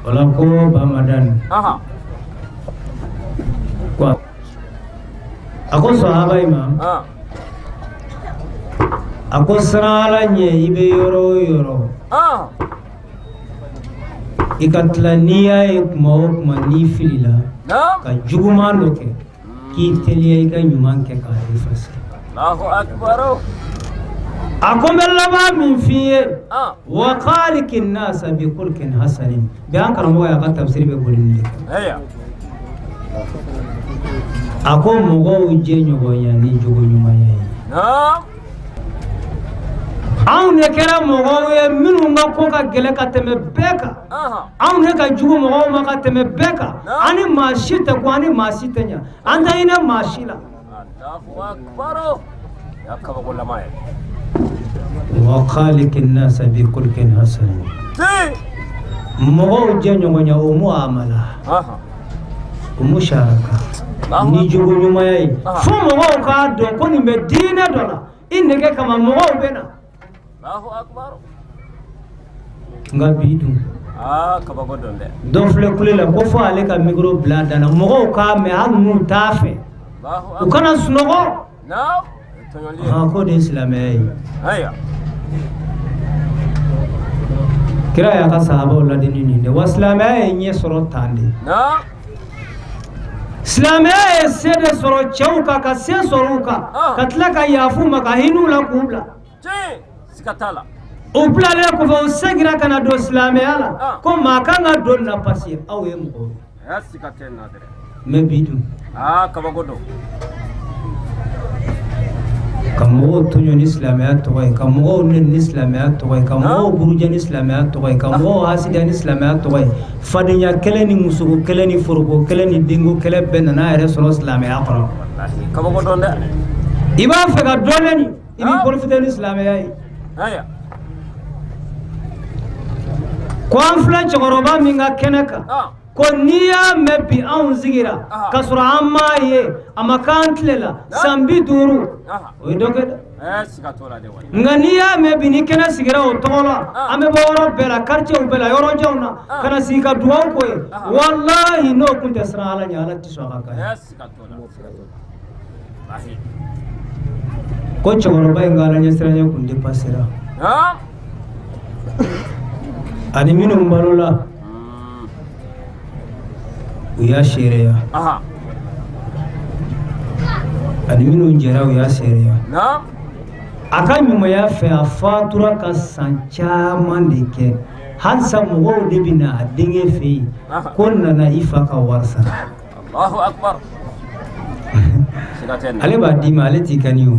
O la ko Bamadan ko a ko sahaba in ma, a ko siran Ala ɲɛ i bɛ yɔrɔ o yɔrɔ, i ka tila n'i y'a ye kuma o kuma n'i filila ka juguman dɔ kɛ, k'i teliya i ka ɲuman kɛ k'a effacer. A ko n bɛ laban min f'i ye, wa khaliki nasa bi khulqin hasanin. Bi an karamɔgɔ y'a ka tafsiri bɛ boli nin de kan. A ko mɔgɔw jɛ ɲɔgɔnya ni jogo ɲumanya ye. Anw de kɛra mɔgɔw ye minnu ka ko ka gɛlɛn ka tɛmɛ bɛɛ kan, anw de ka jugu mɔgɔw ma ka tɛmɛ bɛɛ kan. An ni maa si tɛ ko, an ni maa si tɛ ɲɛ, an tɛ hinɛ maa si la. Wa khaliki nasa bi khulqin hasanin, mɔgɔw jɛ ɲɔgɔnya o muamala, o musharaka ni jogo ɲumanya ye, fo mɔgɔw k'a dɔn ko nin bɛ diinɛ dɔ la, i nege kama mɔgɔw bɛ na. Nka bi dun, dɔ filɛ kule la ko fo ale ka micro bila a da la, mɔgɔw k'a mɛn hali n'u t'a fɛ, u kana sunɔgɔ. K'o de ye silamɛya ye. Kira y'a ka sahabaw ladi ni nin de wa silamɛya ye ɲɛ sɔrɔ tan de. Silamɛya ye se de sɔrɔ cɛw kan, ka se sɔrɔ u kan, ka tila ka yafa u ma, ka hinɛ u la, k'u bila. U bilalen kɔfɛ, u seginna ka na don silamɛya la ko maa kan ka don na parce que aw ye mɔgɔw ye. Mais bi dun, ka mɔgɔw tɔɲɔ ni silamɛya tɔgɔ ye, ka mɔgɔw nɛni ni silamɛya tɔgɔ ye, ka mɔgɔw buruja ni silamɛya tɔgɔ ye, ka mɔgɔw hasidiya ni silamɛya tɔgɔ ye, fadenya kɛlɛ ni musoko kɛlɛ ni foroko kɛlɛ ni denko kɛlɛ bɛɛ nana a yɛrɛ sɔrɔ silamɛya kɔnɔ. I b'a fɛ ka dɔ nɛni, i b'i profiter ni silamɛya ye. Ko an filɛ cɛkɔrɔba min ka kɛnɛ kan, ko n'i y'a mɛn bi anw sigira ka sɔrɔ an m'a ye, a ma k'an tile la san 50, o ye dɔ kɛ dɛ. Nka n'i y'a mɛn bi ni kɛnɛ sigira o tɔgɔ la, an bɛ bɔ yɔrɔ bɛɛ la, quartier bɛɛ la, yɔrɔjanw na, ka na sigi ka dugawu k'o ye, walahi n'o tun tɛ siran Ala ɲɛ, Ala tɛ sɔn a ka k'a ye. Ko cɛkɔrɔba in ka Ala ɲɛsiranɲɛ kun dépassera ani minnu balola u y'a seereya, ani minnu jɛra u y'a seereya. A ka ɲumanya fɛ, a fatura ka san caman de kɛ, halisa mɔgɔw de bɛ na a denkɛ fɛ yen ko nana i fa ka wari sara. Ale b'a d'i ma, ale t'i kani o.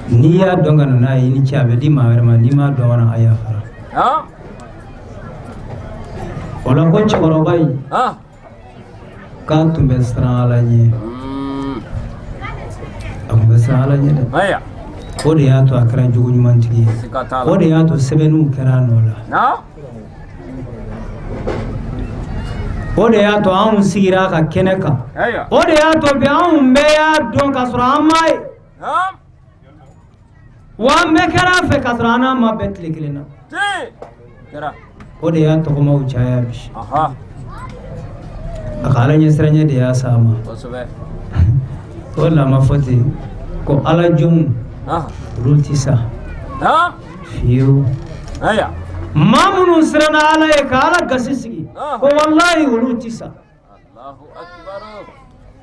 N'i y'a dɔn ka na n'a ye, i ni ce, a bɛ di maa wɛrɛ ma. N'i m'a dɔn ka na, a yafara. O la ko cɛkɔrɔba in k'a tun bɛ siran Ala ɲɛ, a tun bɛ siran Ala ɲɛ dɛ. O de y'a to a kɛra jogo ɲumantigi ye, o de y'a to sɛbɛnniw kɛra a nɔ la, o de y'a to anw sigira a ka kɛnɛ kan, o de y'a to bi anw bɛɛ y'a dɔn ka sɔrɔ an m'a ye, wa an bɛɛ kɛra a fɛ ka sɔrɔ an n'a ma bɛn tile kelen na. O de y'a tɔgɔmaw caya bi. A ka Ala ɲɛsiranɲɛ de y'a s'a ma. O la ma fɔ ten ko Ala jɔnw olu tɛ sa fiyewu. Maa minnu siranna Ala ye ka Ala gasi sigi, ko walahi olu tɛ sa.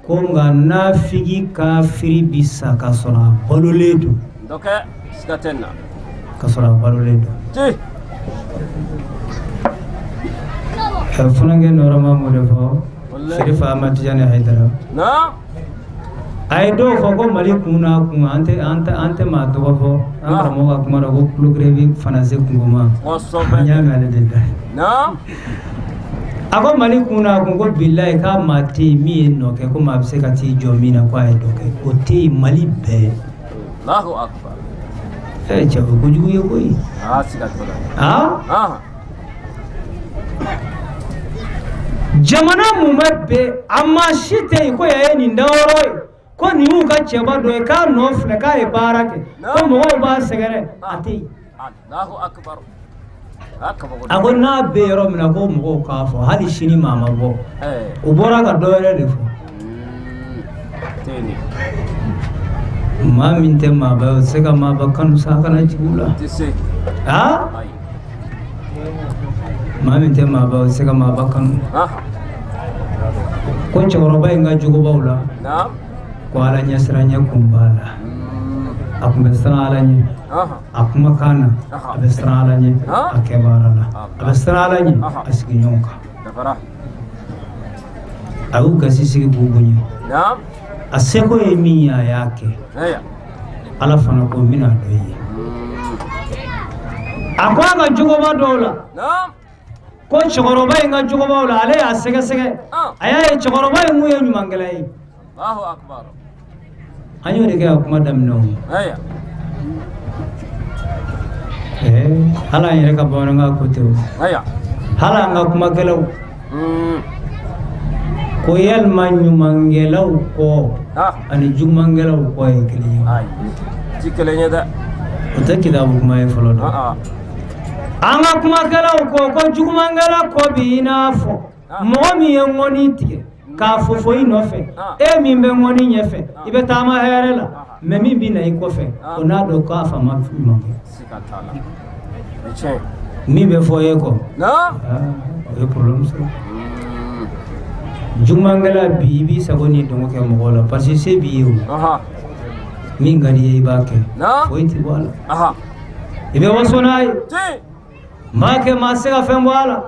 Ko nka nafigi kafiri bi sa ka sɔrɔ a balolen don, ka sɔrɔ a balolen don. Funankɛ nɔrɔma mun de fɔ Serifa Amadu Tijani Hayidara, a ye dɔw fɔ ko Mali kun n'a kun, an tɛ maa tɔgɔ fɔ. An karamɔgɔ ka kuma la ko kulokere fana se kungo ma, an y'a mɛn ale de da. A ko Mali kun n'a kun, ko bilayi k'a maa tɛ yen min ye nɔ kɛ, ko maa bɛ se ka t'i jɔ min na ko a ye dɔ kɛ, o tɛ yen Mali bɛɛ. Cɛ, o kojugu ye koyi. Aa, jamana mumɛ bɛɛ, a maa si tɛ yen ko yan ye nin dayɔrɔ ye, ko nin y'u ka cɛba dɔ ye, k'a nɔ filɛ, k'a ye baara kɛ, ko mɔgɔw b'a sɛgɛrɛ, a tɛ yen. A ko n'a bɛ yɔrɔ min na ko mɔgɔw k'a fɔ hali sini maa ma bɔ. U bɔra ka dɔ wɛrɛ de fɔ. Maa min tɛ maaba ye o tɛ se ka maaba kanu sa a kana jigin u la. Aa maa min tɛ maaba ye o tɛ se ka maaba kanu. Ko cɛkɔrɔba in ka jogobaw la ko ala ɲɛsiranɲɛ kun b'a la. A tun bɛ siran ala ɲɛ a kumakan na, a bɛ siran ala ɲɛ a kɛbaara la, a bɛ siran ala ɲɛ a sigiɲɔgɔn kan. A y'u gasi sigi k'u bonya. A seko ye min ye a y'a kɛ. Ala fana ko n bɛna dɔ i ye. A ko a ka jogoba dɔw la, ko cɛkɔrɔba in ka jogobaw la, ale y'a sɛgɛsɛgɛ, a y'a ye cɛkɔrɔba in kun ye ɲumankɛla ye. An y'o de kɛ ka kuma daminɛ o. Hali an yɛrɛ ka bamanankan ko tɛ o. Hali an ka kumakɛlaw ko yalima ɲumankɛlaw kɔ ani jugumankɛlaw kɔ ye kelen ye? Ti kelen ye dɛ. O tɛ kitabu kuma ye fɔlɔ dɛ. An ka kumakɛlaw ko ko jugumankɛla kɔ b'i n'a fɔ mɔgɔ min ye ŋɔni tigɛ k'a fofo i nɔfɛ, e min bɛ ŋɔni ɲɛfɛ i bɛ taama hɛrɛ la, mais min bɛ na i kɔfɛ o n'a dɔn k'a fa ma ɲuman kɛ. Min bɛ fɔ e kɔ, o ye problème sɔrɔ. Jugumankɛla bi i b'i sago ni dɔngɔ kɛ mɔgɔ la parce que se b'i ye o. Min ka di i ye i b'a kɛ, foyi tɛ bɔ a la. I bɛ waso n'a ye, maa kɛ maa se ka fɛn bɔ a la.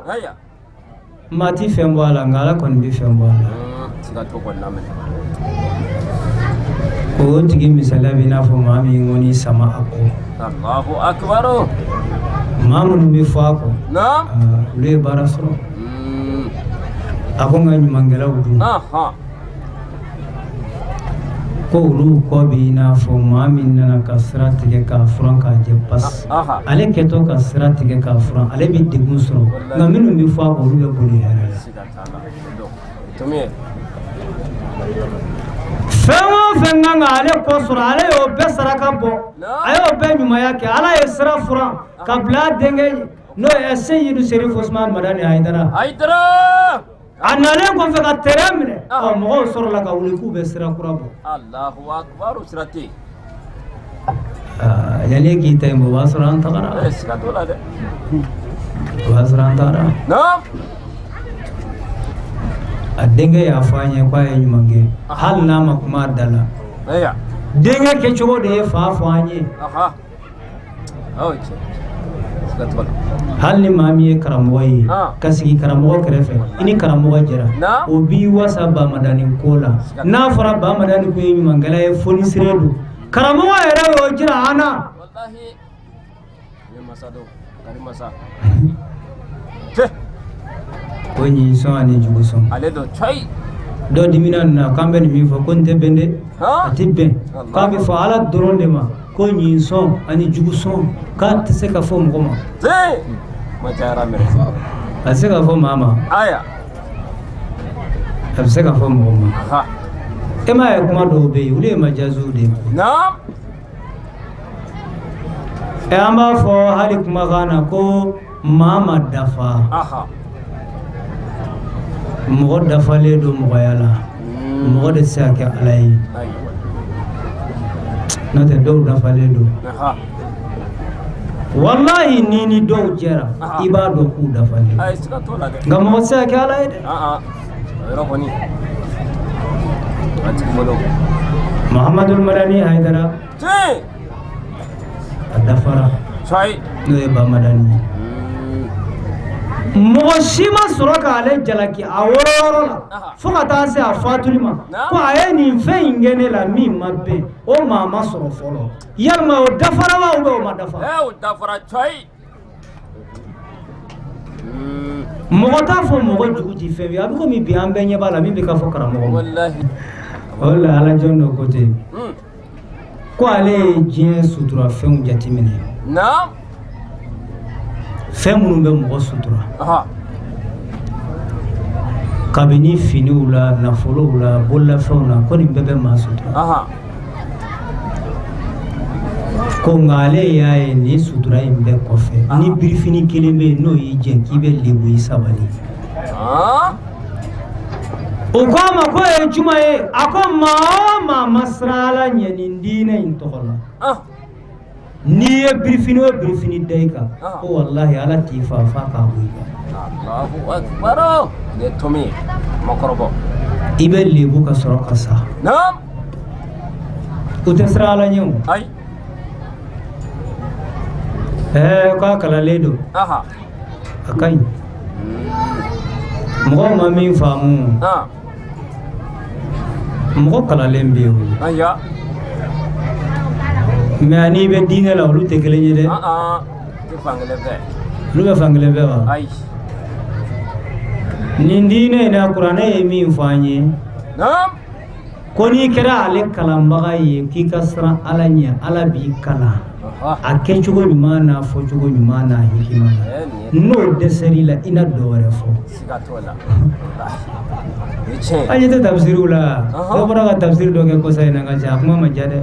Maa tɛ fɛn bɔ a la, nka ala kɔni bɛ fɛn bɔ a la. O tigi misaliya b'i n'a fɔ maa min ŋɔni sama a kɔ. Maa minnu bɛ fɔ a kɔ, olu ye baara sɔrɔ. A ko n ka ɲumankɛlaw dun, ko olu kɔ b'i n'a fɔ maa min nana ka sira tigɛ k'a furan k'a jɛ pasi. Ale kɛtɔ ka sira tigɛ k'a furan, ale bɛ degun sɔrɔ, nka minnu bɛ fɔ a kɔ, olu bɛ boli hɛrɛ la. Fɛn o fɛn kan ka ale kɔ sɔrɔ, ale y'o bɛɛ saraka bɔ, a y'o bɛɛ ɲumanya kɛ. Ala ye sira furan ka bila a denkɛ ye, n'o ye Seyidu Serifu Usumani Madani Hayidara. A nalen kɔfɛ ka terrain minɛ, ɔ mɔgɔw sɔrɔla ka wuli k'u bɛ sira kura bɔ. Yanni e k'i ta in bɔ, o b'a sɔrɔ an tagara, o b'a sɔrɔ an tagara. A denkɛ y'a fɔ an ye k'a ye ɲuman kɛ, hali n'a ma kuma a da la. Denkɛ kɛcogo de ye fa fɔ an ye. Hali ni maa min ye karamɔgɔ ye ka sigi karamɔgɔ kɛrɛfɛ, i ni karamɔgɔ jɛra, o b'i wasa Bamadani ko la. N'a fɔra Bamadani kun ye ɲumankɛla ye, fonisire don, karamɔgɔ yɛrɛ y'o jira an na. Ko ɲin sɔn ani jugu sɔn, dɔ dimina nin na k'an bɛ nin min fɔ ko nin tɛ bɛn dɛ, a tɛ bɛn. K'a bɛ fɔ Ala dɔrɔn de ma ko ɲin sɔn ani jugu sɔn, k'a tɛ se ka fɔ mɔgɔ ma, a tɛ se ka fɔ maa ma, a bɛ se ka fɔ mɔgɔ ma. E m'a ye kuma dɔw bɛ yen, olu ye majaziw de ye. Ɛ an b'a fɔ hali kumakan na ko maa ma dafa, mɔgɔ dafalen don mɔgɔya la, mɔgɔ de tɛ se ka kɛ Ala ye, n'o tɛ dɔw dafalen don. Walahi ni ni dɔw jɛra, i b'a dɔn k'u dafalen, nka mɔgɔ tɛ se ka kɛ Ala ye dɛ. Mahamadul Madani Hayidara a dafara, n'o ye Bamadani ye. Mɔgɔ si ma sɔrɔ k'ale jalaki a wɔrɔyɔrɔ la fo ka taa se a fatuli ma ko a ye nin fɛn in kɛ ne la min ma bɛn, o maa ma sɔrɔ fɔlɔ. Yalima o dafara wa ou bien o ma dafa? O dafara. Mɔgɔ t'a fɔ mɔgɔ jugu ti fɛn ye. A bɛ komi bi an bɛɛ ɲɛ b'a la min bɛ ka fɔ karamɔgɔ ma. O la ala jɔn dɔ ko ten ko ale ye diɲɛ sutura fɛnw jateminɛ, fɛn minnu bɛ mɔgɔ sutura, kabini finiw la, nafolow la, bololafɛnw na, ko nin bɛɛ bɛ maa sutura. Ko nka ale y'a ye nin sutura in bɛɛ kɔfɛ, ni birifini kelen bɛ yen, n'o y'i jɛ k'i bɛ lebu, i sabali. O ko a ma k'o ye juma ye? A ko maa o maa ma siran Ala ɲɛ nin diinɛ in tɔgɔ la, n'i ye birifini o birifini da i kan, ko walahi Ala t'i fa f'a k'a bɔ i kan. Allahu akbar, nin ye tomi ye makɔrɔbɔ. I bɛ lebu ka sɔrɔ ka sa. O tɛ siran Ala ɲɛ o. Ayi. Ɛɛ, k'a kalanlen don. A ka ɲi, mɔgɔw ma min faamu, mɔgɔ kalanlen bɛ yen o, mais ani bɛ diinɛ la, olu tɛ kelen ye dɛ. Tɛ fankelen fɛ. Olu bɛ fankelen fɛ wa? Ayi. Nin diinɛ in na, kuranɛ ye min fɔ an ye, ko n'i kɛra ale kalanbaga ye, k'i ka siran Ala ɲɛ, Ala b'i kalan a kɛcogo ɲuman n'a fɔcogo ɲuman n'a hikima na. N'o dɛsɛr'i la, i na dɔ wɛrɛ fɔ. Siga t'o la, o ye tiɲɛ ye. An ɲɛ tɛ tafsiriw la? Dɔ bɔra ka tafsiri dɔ kɛ kɔsa in na ka ca, a kuma ma diya dɛ.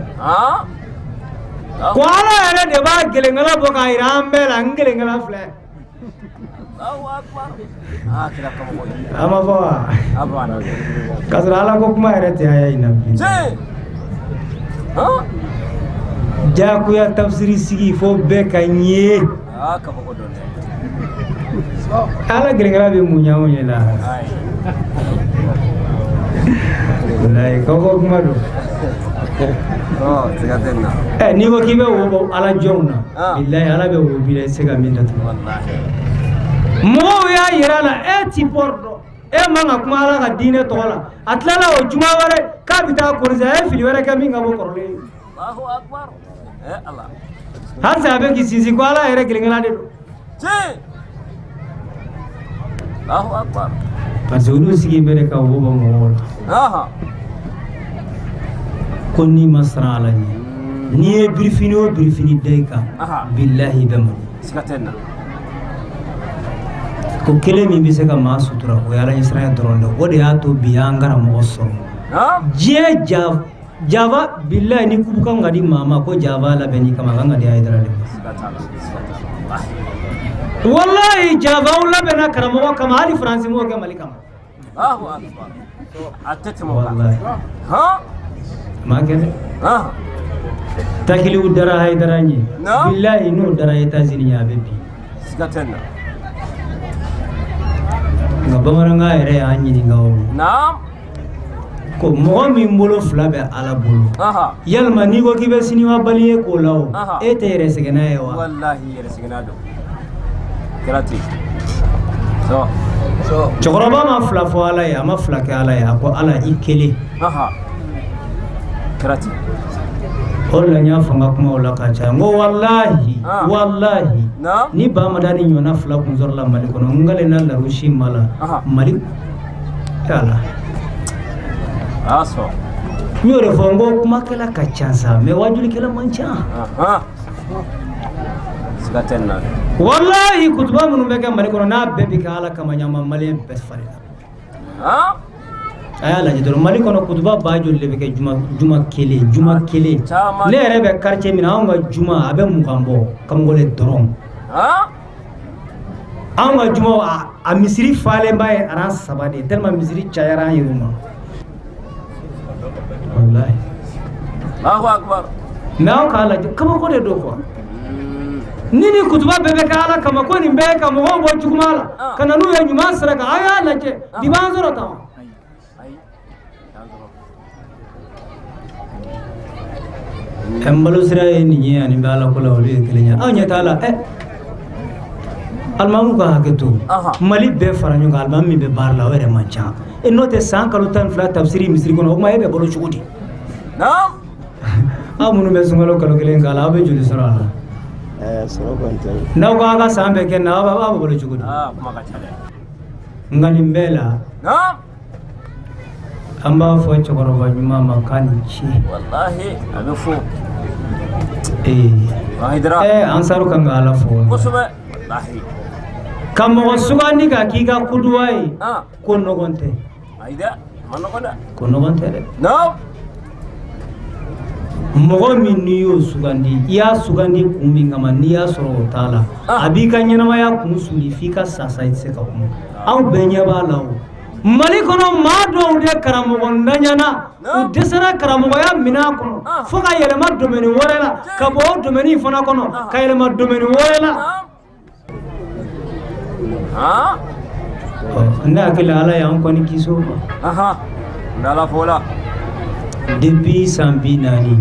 Ko Ala yɛrɛ de b'a gelenkala bɔ k'a jira an bɛɛ la, n gelenkala filɛ. Allahu akbar, aa kɛra kabako ye. A ma fɔ wa? A banna. K'a sɔrɔ Ala ko kuma yɛrɛ tɛ aya in na bi. Tiɲɛ. Jagoya tafsiri sigi fo bɛɛ ka ɲɛ. Aa, kabako don dɛ. Ala gelenkala bɛ mun ɲɛ anw ɲɛ la? Walayi, kabako kuma don. Siga tɛ nin na. Ɛ, n'i ko k'i bɛ wo bɔ Ala jɔnw na, bilayi, Ala bɛ wo b'i la, i tɛ se ka min datugu. Mɔgɔw y'a yira a la, e ti pɔri dɔn, e man ka kuma Ala ka diinɛ tɔgɔ la. A tilala o juma wɛrɛ k'a bɛ taa korisa, a ye fili wɛrɛ kɛ min ka bɔ kɔrɔlen ye. Allahu akbar, ɛ Ala. Halisa a bɛ k'i sinsin ko Ala yɛrɛ kelenkelen de don. Tiɲɛ, Allahu akbar. Parce que olu sigi bɛ de ka wo bɔ mɔgɔw la. Ko n'i ma siran Ala ɲɛ, n'i ye birifini o birifini da i kan, bilahi, i bɛ malo. Siga tɛ nin na. Ko kelen min bɛ se ka maa sutura, o ye Ala ɲɛsiranya dɔrɔn de. O de y'a to bi an karamɔgɔ sɔrɔ diɲɛ ja java. Bilahi, ni kubu kan ka di maa ma, ko java labɛnni kama, a kan ka di Hayidara de ma. Siga t'a la, siga t'a la. Walahi, javaw labɛnna karamɔgɔ kama, hali Faransi m'o kɛ Mali kama. Allahu akbar, a tɛ tɛmɛ o kan. Walahi, maa kɛ dɛ. Takiliw dara Hayidara ɲɛ. Bilahi, n'o dara États-Unis ɲɛ, a bɛ bin. Siga tɛ nin na. Nka bamanankan yɛrɛ y'an ɲininka o ko mɔgɔ min bolo fila bɛ Ala bolo, yalima n'i ko k'i bɛ siniwabali ye k'o la o, e tɛ yɛrɛ sɛgɛnna ye wa? Walahi, yɛrɛ sɛgɛnna don, kɛra ten. Cɛkɔrɔba ma fila fɔ Ala ye, a ma fila kɛ Ala ye, a ko Ala i kelen. Kɛra ten. O de la n y'a fɔ n ka kumaw la ka caya, n ko walahi, walahi, ni Bamada ni ɲɔgɔnna fila kun sɔrɔla Mali kɔnɔ, n kalenna larusi ma la Mali ala. N y'o de fɔ, n ko kumakɛla ka ca sa, mais wajulikɛla man ca. Siga tɛ nin na. Walahi, kutuba minnu bɛ kɛ Mali kɔnɔ, n'a bɛɛ bɛ kɛ Ala kama, ɲama maliyɛn bɛɛ fari la. A y'a lajɛ dɔrɔn, Mali kɔnɔ kutuba ba joli de bɛ kɛ juma juma kelen, juma kelen? Ne yɛrɛ bɛ quartier min na, anw ka juma a bɛ 20 bɔ kamalen dɔrɔn. Anw ka juma, a misiri falenba ye rang saba de ye, tellement misiri cayara an yɛrɛ ma, walahi. Allahu akbar. Mais aw k'a lajɛ, kabako de don quoi. Ni kutuba bɛɛ bɛ kɛ Ala kama, ko nin bɛɛ ye ka mɔgɔw bɔ juguman la ka na n'u ye ɲuman sira kan, a y'a lajɛ bi b'an sɔrɔ tan wa. N balo sira ye nin ye, ani bɛ Ala ko la, olu ye kelen ye. Aw ɲɛ t'a la, ɛ, alimamu ka hakɛ to, Mali bɛɛ fara ɲɔgɔn kan, alimami min bɛ baara la, o yɛrɛ man ca. E n'o tɛ, san kalo 12 tafsiri misiri kɔnɔ, o tuma e bɛ balo cogo di? Aw minnu bɛ sunkalo kalo kelen k'a la, aw bɛ joli sɔrɔ a la? N'aw ko aw ka san bɛɛ kɛ na, aw bɛ balo cogo di? Nka nin bɛɛ la, an b'a fɔ cɛkɔrɔba ɲuman ma k'a ni ce. Walahi, a bɛ fo. Ee, ansaru kan ka Ala fo. Kosɛbɛ, walahi. Ka mɔgɔ sugandi ka k'i ka kuduwa ye, ko nɔgɔn tɛ. Ayi dɛ, ma nɔgɔn dɛ. Ko nɔgɔn tɛ dɛ. Mɔgɔ min n'i y'o sugandi, i y'a sugandi kun min kama, n'i y'a sɔrɔ o t'a la, a b'i ka ɲɛnamaya kun suli f'i ka sa sa, i tɛ se ka kuma. Aw bɛɛ ɲɛ b'a la. O Mali kɔnɔ, maa dɔw de karamɔgɔ ntanyana, u dɛsɛra karamɔgɔya minɛn kɔnɔ fo ka yɛlɛma domaine wɛrɛ la, ka bɔ o domaine fana kɔnɔ ka yɛlɛma domaine wɛrɛ la. Ne hakili, Ala y'an kɔni kisi o ma. N'Ala fo la. Depuis san 40,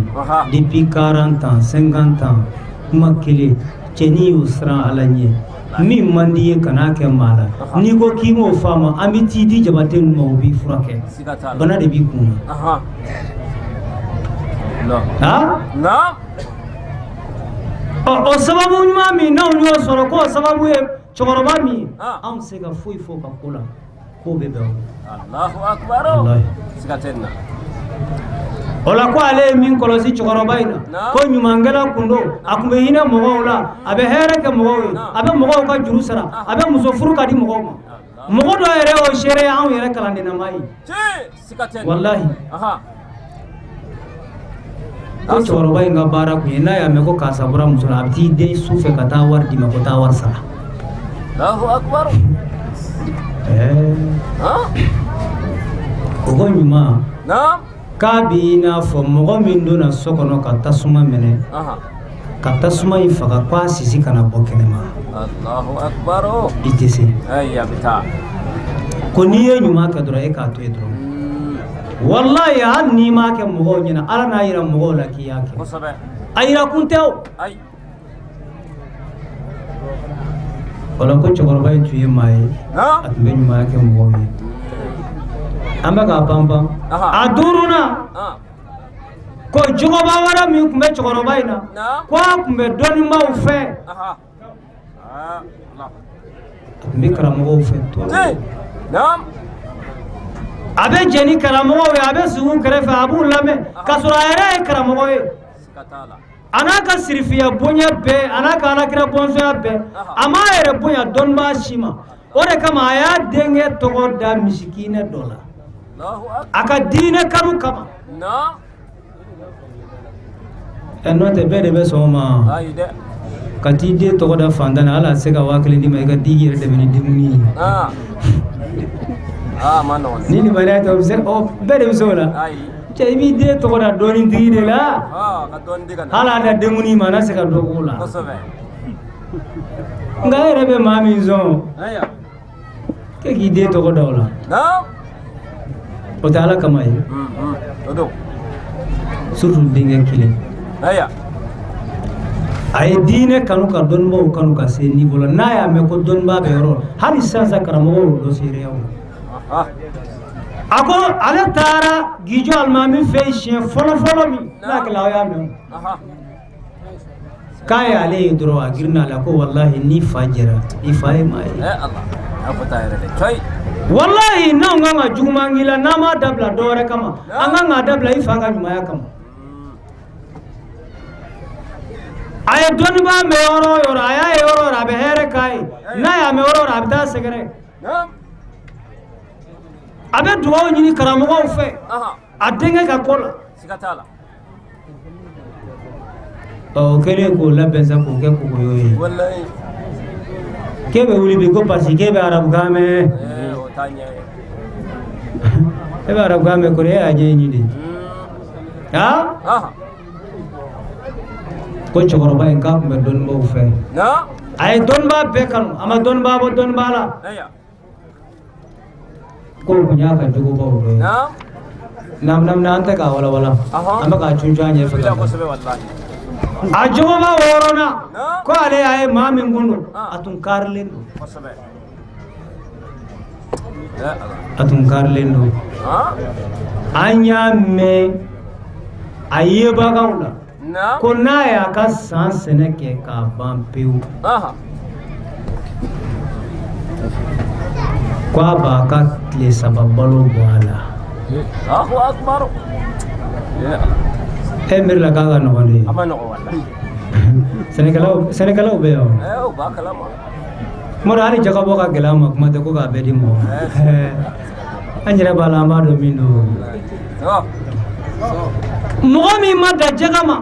depuis 40 ans, 50 ans, kuma kelen, cɛnin y'o siran Ala ɲɛ. Min man di ye, kan'a kɛ maa la. N'i ko k'i m'o faamu, an bɛ t'i di Jabate ninnu ma, o b'i furakɛ. Bana de b'i kun na. Ha, ɔ, o sababu ɲuman min n'anw y'o sɔrɔ, k'o sababu ye cɛkɔrɔba min ye, anw tɛ se ka foyi fɔ ka ko la k'o bɛ bɛn o. Allahu akbar. Walahi. Siga tɛ nin na. O la, ko ale ye min kɔlɔsi cɛkɔrɔba in na, ko ɲumankɛla kun don, a tun bɛ hinɛ mɔgɔw la, a bɛ hɛrɛ kɛ mɔgɔw ye, a bɛ mɔgɔw ka juru sara, a bɛ muso furu ka di mɔgɔw ma. Mɔgɔ dɔw yɛrɛ y'o seere, anw yɛrɛ kalandennama ye. Siga tɛ nin. Walahi, ko cɛkɔrɔba in ka baara kun ye, n'a y'a mɛn ko karisa bɔra muso la, a bɛ t'i den su fɛ ka taa wari d'i ma ko taa wari sara. Allahu akbar. Ɛɛ, o ko ɲuman k'a b'i n'a fɔ mɔgɔ min donna so kɔnɔ ka tasuma minɛ, ka tasuma in faga, k'a sisi kana bɔ kɛnɛma. Allahu akbar. I tɛ se. Ayi, a bɛ taa. Ko n'i ye ɲuman kɛ dɔrɔn, e k'a to yen dɔrɔn. Walayi, hali n'i m'a kɛ mɔgɔw ɲɛna, Ala n'a yira mɔgɔw la k'i y'a kɛ. A yira kun tɛ o. Ayi. O la, ko cɛkɔrɔba in tun ye maa ye, a tun bɛ ɲumanya kɛ mɔgɔw ye. An bɛ k'a panpan. A duurunan, ko jogoba wɛrɛ min tun bɛ cɛkɔrɔba in na, ko a tun bɛ dɔnnibaaw fɛ, a tun bɛ karamɔgɔw fɛ trop. A bɛ jɛ ni karamɔgɔw ye, a bɛ sigi u kɛrɛfɛ, a b'u lamɛn, k'a sɔrɔ a yɛrɛ ye karamɔgɔ ye. A n'a ka sirifiya bonya bɛɛ, a n'a ka alakira bɔnsɔnya bɛɛ, a m'a yɛrɛ bonya dɔnnibaa si ma. O de kama a y'a denkɛ tɔgɔ da misikinɛ dɔ la, a ka diinɛ kanu kama. Ɛ, n'o tɛ, bɛɛ de bɛ sɔn o ma ka t'i den tɔgɔ da fantan na, hali a tɛ se ka 1000 d'i ma i ka di yɛrɛ dɛmɛ ni dumuni ye. Ni limaniya tɛ, o bɛ se, bɛɛ de bɛ se o la. Cɛ, i b'i den tɔgɔ da dɔnnitigi de la, hali a da denkundi ma, a na se ka dɔ k'o la. Nka e yɛrɛ bɛ maa min sɔn k'e k'i den tɔgɔ da o la, o tɛ Ala kama ye, surtout denkɛ kelen. A ye diinɛ kanu ka dɔnnibaaw kanu ka se niveau la, n'a y'a mɛn ko dɔnnibaa bɛ yɔrɔ, hali sisan sa, karamɔgɔw y'o dɔ seereya o. A ko ale taara Gijo alimami fɛ yen siɲɛ fɔlɔ fɔlɔ min n'a kɛla, aw y'a mɛn, k'a ye ale ye dɔrɔn, a girinna a la ko walahi, n'i fa jɛra, i fa ye maa ye. Walahi, n'anw kan ka juguman k'i la, n'an m'a dabila dɔ wɛrɛ kama, an kan k'a dabila i fa ka ɲumanya kama. A ye dɔnnibaa mɛn yɔrɔ o yɔrɔ, a y'a ye yɔrɔ o yɔrɔ, a bɛ hɛrɛ k'a ye. N'a y'a mɛn yɔrɔ o yɔrɔ, a bɛ taa sɛgɛrɛ, a bɛ dugawu ɲini karamɔgɔw fɛ a denkɛ ka ko la. Ɔ, o kɛlen k'o labɛn sa, k'o kɛ kogoyo ye, k'e bɛ wuli bi ko parce que k'e bɛ arabukan mɛn. E bɛ arabukan mɛn kɔrɔ, e y'a ɲɛɲini de. Ha, ko cɛkɔrɔba in k'a tun bɛ dɔnnibaaw fɛ, a ye dɔnnibaa bɛɛ kanu, a ma dɔnnibaa bɔ dɔnnibaa la. Ko o tun y'a ka jogobaw dɔ ye. Nam nam, an tɛ k'a walawala, an bɛ k'a cuncun an ɲɛfɛ ka taa. A jogoba wɔɔrɔnan, ko ale y'a ye maa min kun don, a tun karilen don, a tun karilen don. An y'a mɛn a yebagaw la ko n'a y'a ka san sɛnɛ kɛ k'a ban pewu, ko a b'a ka tile 3 balo bɔ a la. E miiri la k'a ka nɔgɔn de? Sɛnɛkɛlaw bɛ yan. Kuma dɔ, hali jaka bɔ ka gɛlɛn ma, kuma tɛ ko k'a bɛɛ di mɔgɔ ma. An yɛrɛ b'a la, an b'a dɔn min don. Mɔgɔ min ma dan jaga ma,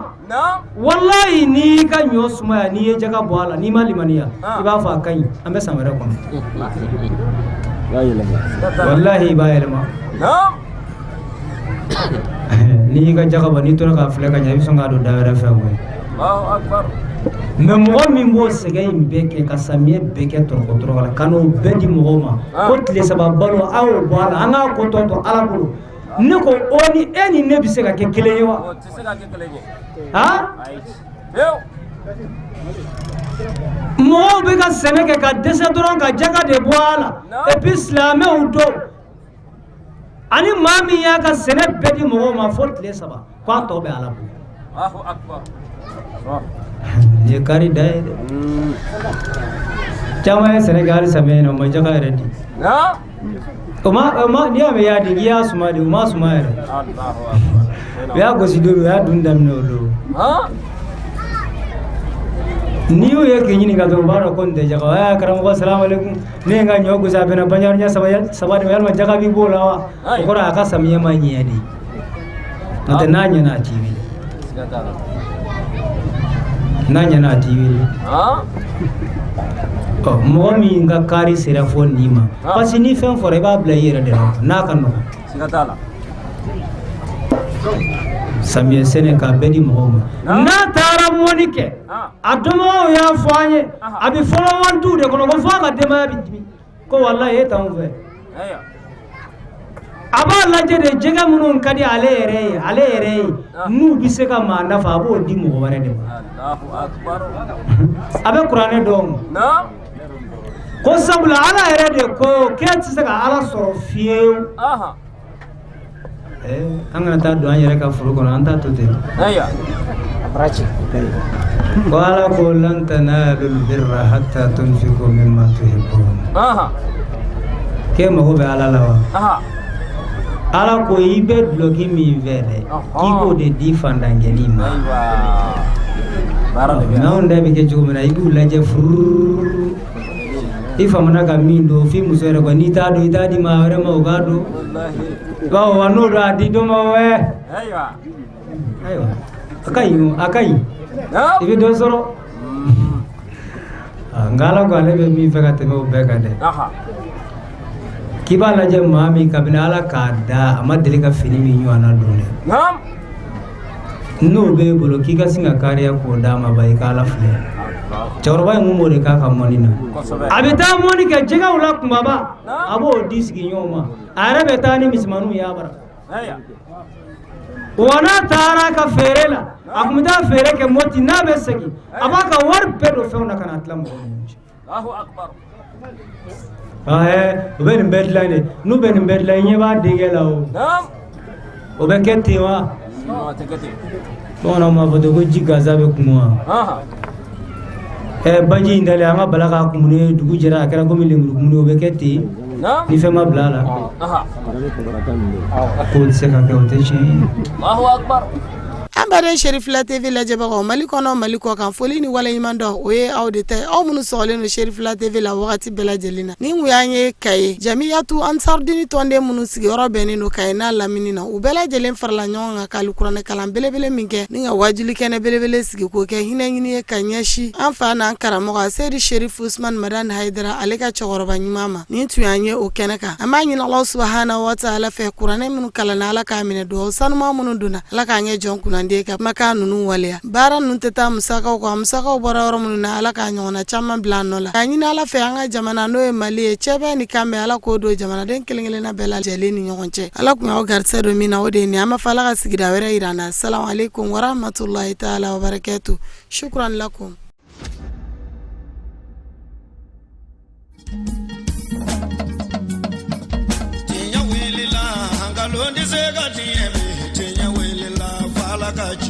walayi, n'i y'i ka ɲɔ sumaya, n'i ye jaga bɔ a la, n'i ma limaniya, i b'a fɔ a ka ɲi, an bɛ san wɛrɛ kɔnɔ. Walahi, i b'a yɛlɛma. N'i y'i ka jaga bɔ, n'i tora k'a filɛ ka ɲɛ, i bɛ sɔn k'a don da wɛrɛ fɛ koyi. Mais mɔgɔ min b'o sɛgɛn in bɛɛ kɛ, ka samiyɛ bɛɛ kɛ tɔrɔkɔ tɔrɔkɔ la, ka n'o bɛɛ di mɔgɔw ma ko tile 3 balo, a y'o bɔ a la, an k'a ko tɔ to Ala bolo. Ne ko o ni e ni ne bɛ se ka kɛ kelen ye wa? Ha, mɔgɔw bɛ ka sɛnɛ kɛ ka dɛsɛ dɔrɔn ka jaga de bɔ a la. Et puis silamɛw don, ani maa min y'a ka sɛnɛ bɛɛ di mɔgɔw ma fo tile 3, k'a tɔ bɛ Ala bolo. Nin ye kari da ye dɛ. Caman ye sɛnɛ kɛ hali samiyɛ in na, o ma jaga yɛrɛ di. O ma, n'i y'a mɛn i y'a di, k'i y'a suma de, o ma suma yɛrɛ. U y'a gosi don min, u y'a dun daminɛ o don. N'i y'u ye k'i ɲininka dɔrɔn, u b'a dɔn ko nin tɛ jaga. Ɛ karamɔgɔ, salamu aleykum, ne ye n ka ɲɔ gosi, a bɛnna baɲari ɲɛ 3 de ma, yalima jaga b'i b'o la wa? O kɔrɔ a ka samiyɛ ma ɲɛ de, n'o tɛ n'a ɲɛna, a t'i wele. N'a ɲɛna, a t'i wele. Ɔ, mɔgɔ min ka kari sera fo nin ma, parce que ni fɛn fɔra, i b'a bila i yɛrɛ de la n'a ka nɔgɔn. Samiyɛ sɛnɛ k'a bɛɛ di mɔgɔw ma, n'a taara mɔni kɛ, a dɔnbagaw y'a fɔ an ye, a bɛ fɔlɔ wariduw de kɔnɔ ko f'a ka denbaya bɛ dimi ko walayi e t'anw fɛ. A b'a lajɛ de, jɛgɛ minnu ka di ale yɛrɛ ye, ale yɛrɛ ye n'u bɛ se ka maa nafa, a b'o di mɔgɔ wɛrɛ de ma. A bɛ kuranɛ dɔn ko sabula Ala yɛrɛ de ko k'e tɛ se ka Ala sɔrɔ fiyewu. An kana taa don an yɛrɛ ka foro kɔnɔ, an t'a to ten. Ko Ala ko lan tanalul birra hatta tunfiqu mimma tuhibbun. K'e mago bɛ Ala la wa? Ala ko i bɛ dulɔki min fɛ dɛ, k'i k'o de di fantankɛnin ma. N'anw da bɛ kɛ cogo min na, i b'u lajɛ furuu, i famana ka min don f'i muso yɛrɛ kɔ, n'i t'a don, i t'a di maa wɛrɛ ma o k'a don. Bawo wa n'o don, a di dɔ ma wɛ. Ayiwa, a ka ɲi o, a ka ɲi, i bɛ dɔ sɔrɔ. Nka Ala ko ale bɛ min fɛ ka tɛmɛ o bɛɛ kan dɛ, k'i b'a lajɛ maa min kabini Ala k'a da, a ma deli ka fini min ɲɔgɔnna don dɛ, n'o b'e bolo, k'i ka sin ka kariya k'o d'a ma ba, i ka Ala filɛ. Cɛkɔrɔba in kun b'o de k'a ka mɔni na. A bɛ taa mɔni kɛ jɛgɛw la kunbaba, a b'o di sigiɲɔgɔnw ma, a yɛrɛ bɛ taa ni misɛnmaninw y'a bara. Wa n'a taara ka feere la, a tun bɛ taa feere kɛ Moti, n'a bɛ segin, a b'a ka wari bɛɛ don fɛnw na ka na tila mɔgɔw ni ɲɔgɔn cɛ. U bɛ nin bɛɛ dilan de, n'u bɛ nin bɛɛ dilan, i ɲɛ b'a denkɛ la o. O bɛ kɛ ten wa? Bamananw b'a fɔ ten ko ji gansan bɛ kumu wa? Baji in dalen, an ka bala k'a kumuni, dugu jɛra, a kɛra komi lemurukumuni, o bɛ kɛ ten ni fɛn ma bila a la. K'o tɛ se ka kɛ, o tɛ tiɲɛ ye. An baden Cherifila TV lajɛbagaw, Mali kɔnɔ, Mali kɔ kan, foli ni waleɲuman dɔn, o ye aw de ta ye, aw minnu sɔgɔlen don Cherifila TV la wagati bɛɛ lajɛlen na. Nin kun y'an ye Kaye Jamiyatu Ansarudini tɔnden minnu sigiyɔrɔ bɛnnen don Kaye n'a lamini na, u bɛɛ lajɛlen farala ɲɔgɔn kan ka alikuranɛ kalan belebele min kɛ ni ka wajuli kɛnɛ belebele sigi k'o kɛ hinɛ ɲini ye ka ɲɛsin an fa n'an karamɔgɔ Seyidi Sherif Usman Madani Hayidara, ale ka cɛkɔrɔba ɲuman ma. Nin tun y'an ye o kɛnɛ kan. An b'a ɲini Alahu subahana wa taala fɛ, kuranɛ minnu kalanna, Ala k'a minɛ, dugawu sanuman minnu donna, Ala k'an kɛ jɔn kunnandi ka kumakan ninnu waleya. Baara ninnu tɛ taa musakaw kɔ, a musakaw bɔra yɔrɔ minnu na, Ala k'a ɲɔgɔnna caman bila a nɔ la. K'a ɲini Ala fɛ, an ka jamana n'o ye Mali ye, cɛbɛn ni kanbɛn, Ala k'o don jamanaden kelen-kelenna bɛɛ lajɛlen ni ɲɔgɔn cɛ. Ala kun y'aw garisɛgɛ don min na, o de ye nin. An b'a fɔ Ala ka sigida wɛrɛ yira an na. Salamu aleykum warahmatulahi taala wabarakatu. Shukran lakum. Tiɲɛ wulila, nkalon tɛ se ka tiɲɛ bi. Tiɲɛ wulila, f'Ala ka tiɲɛ.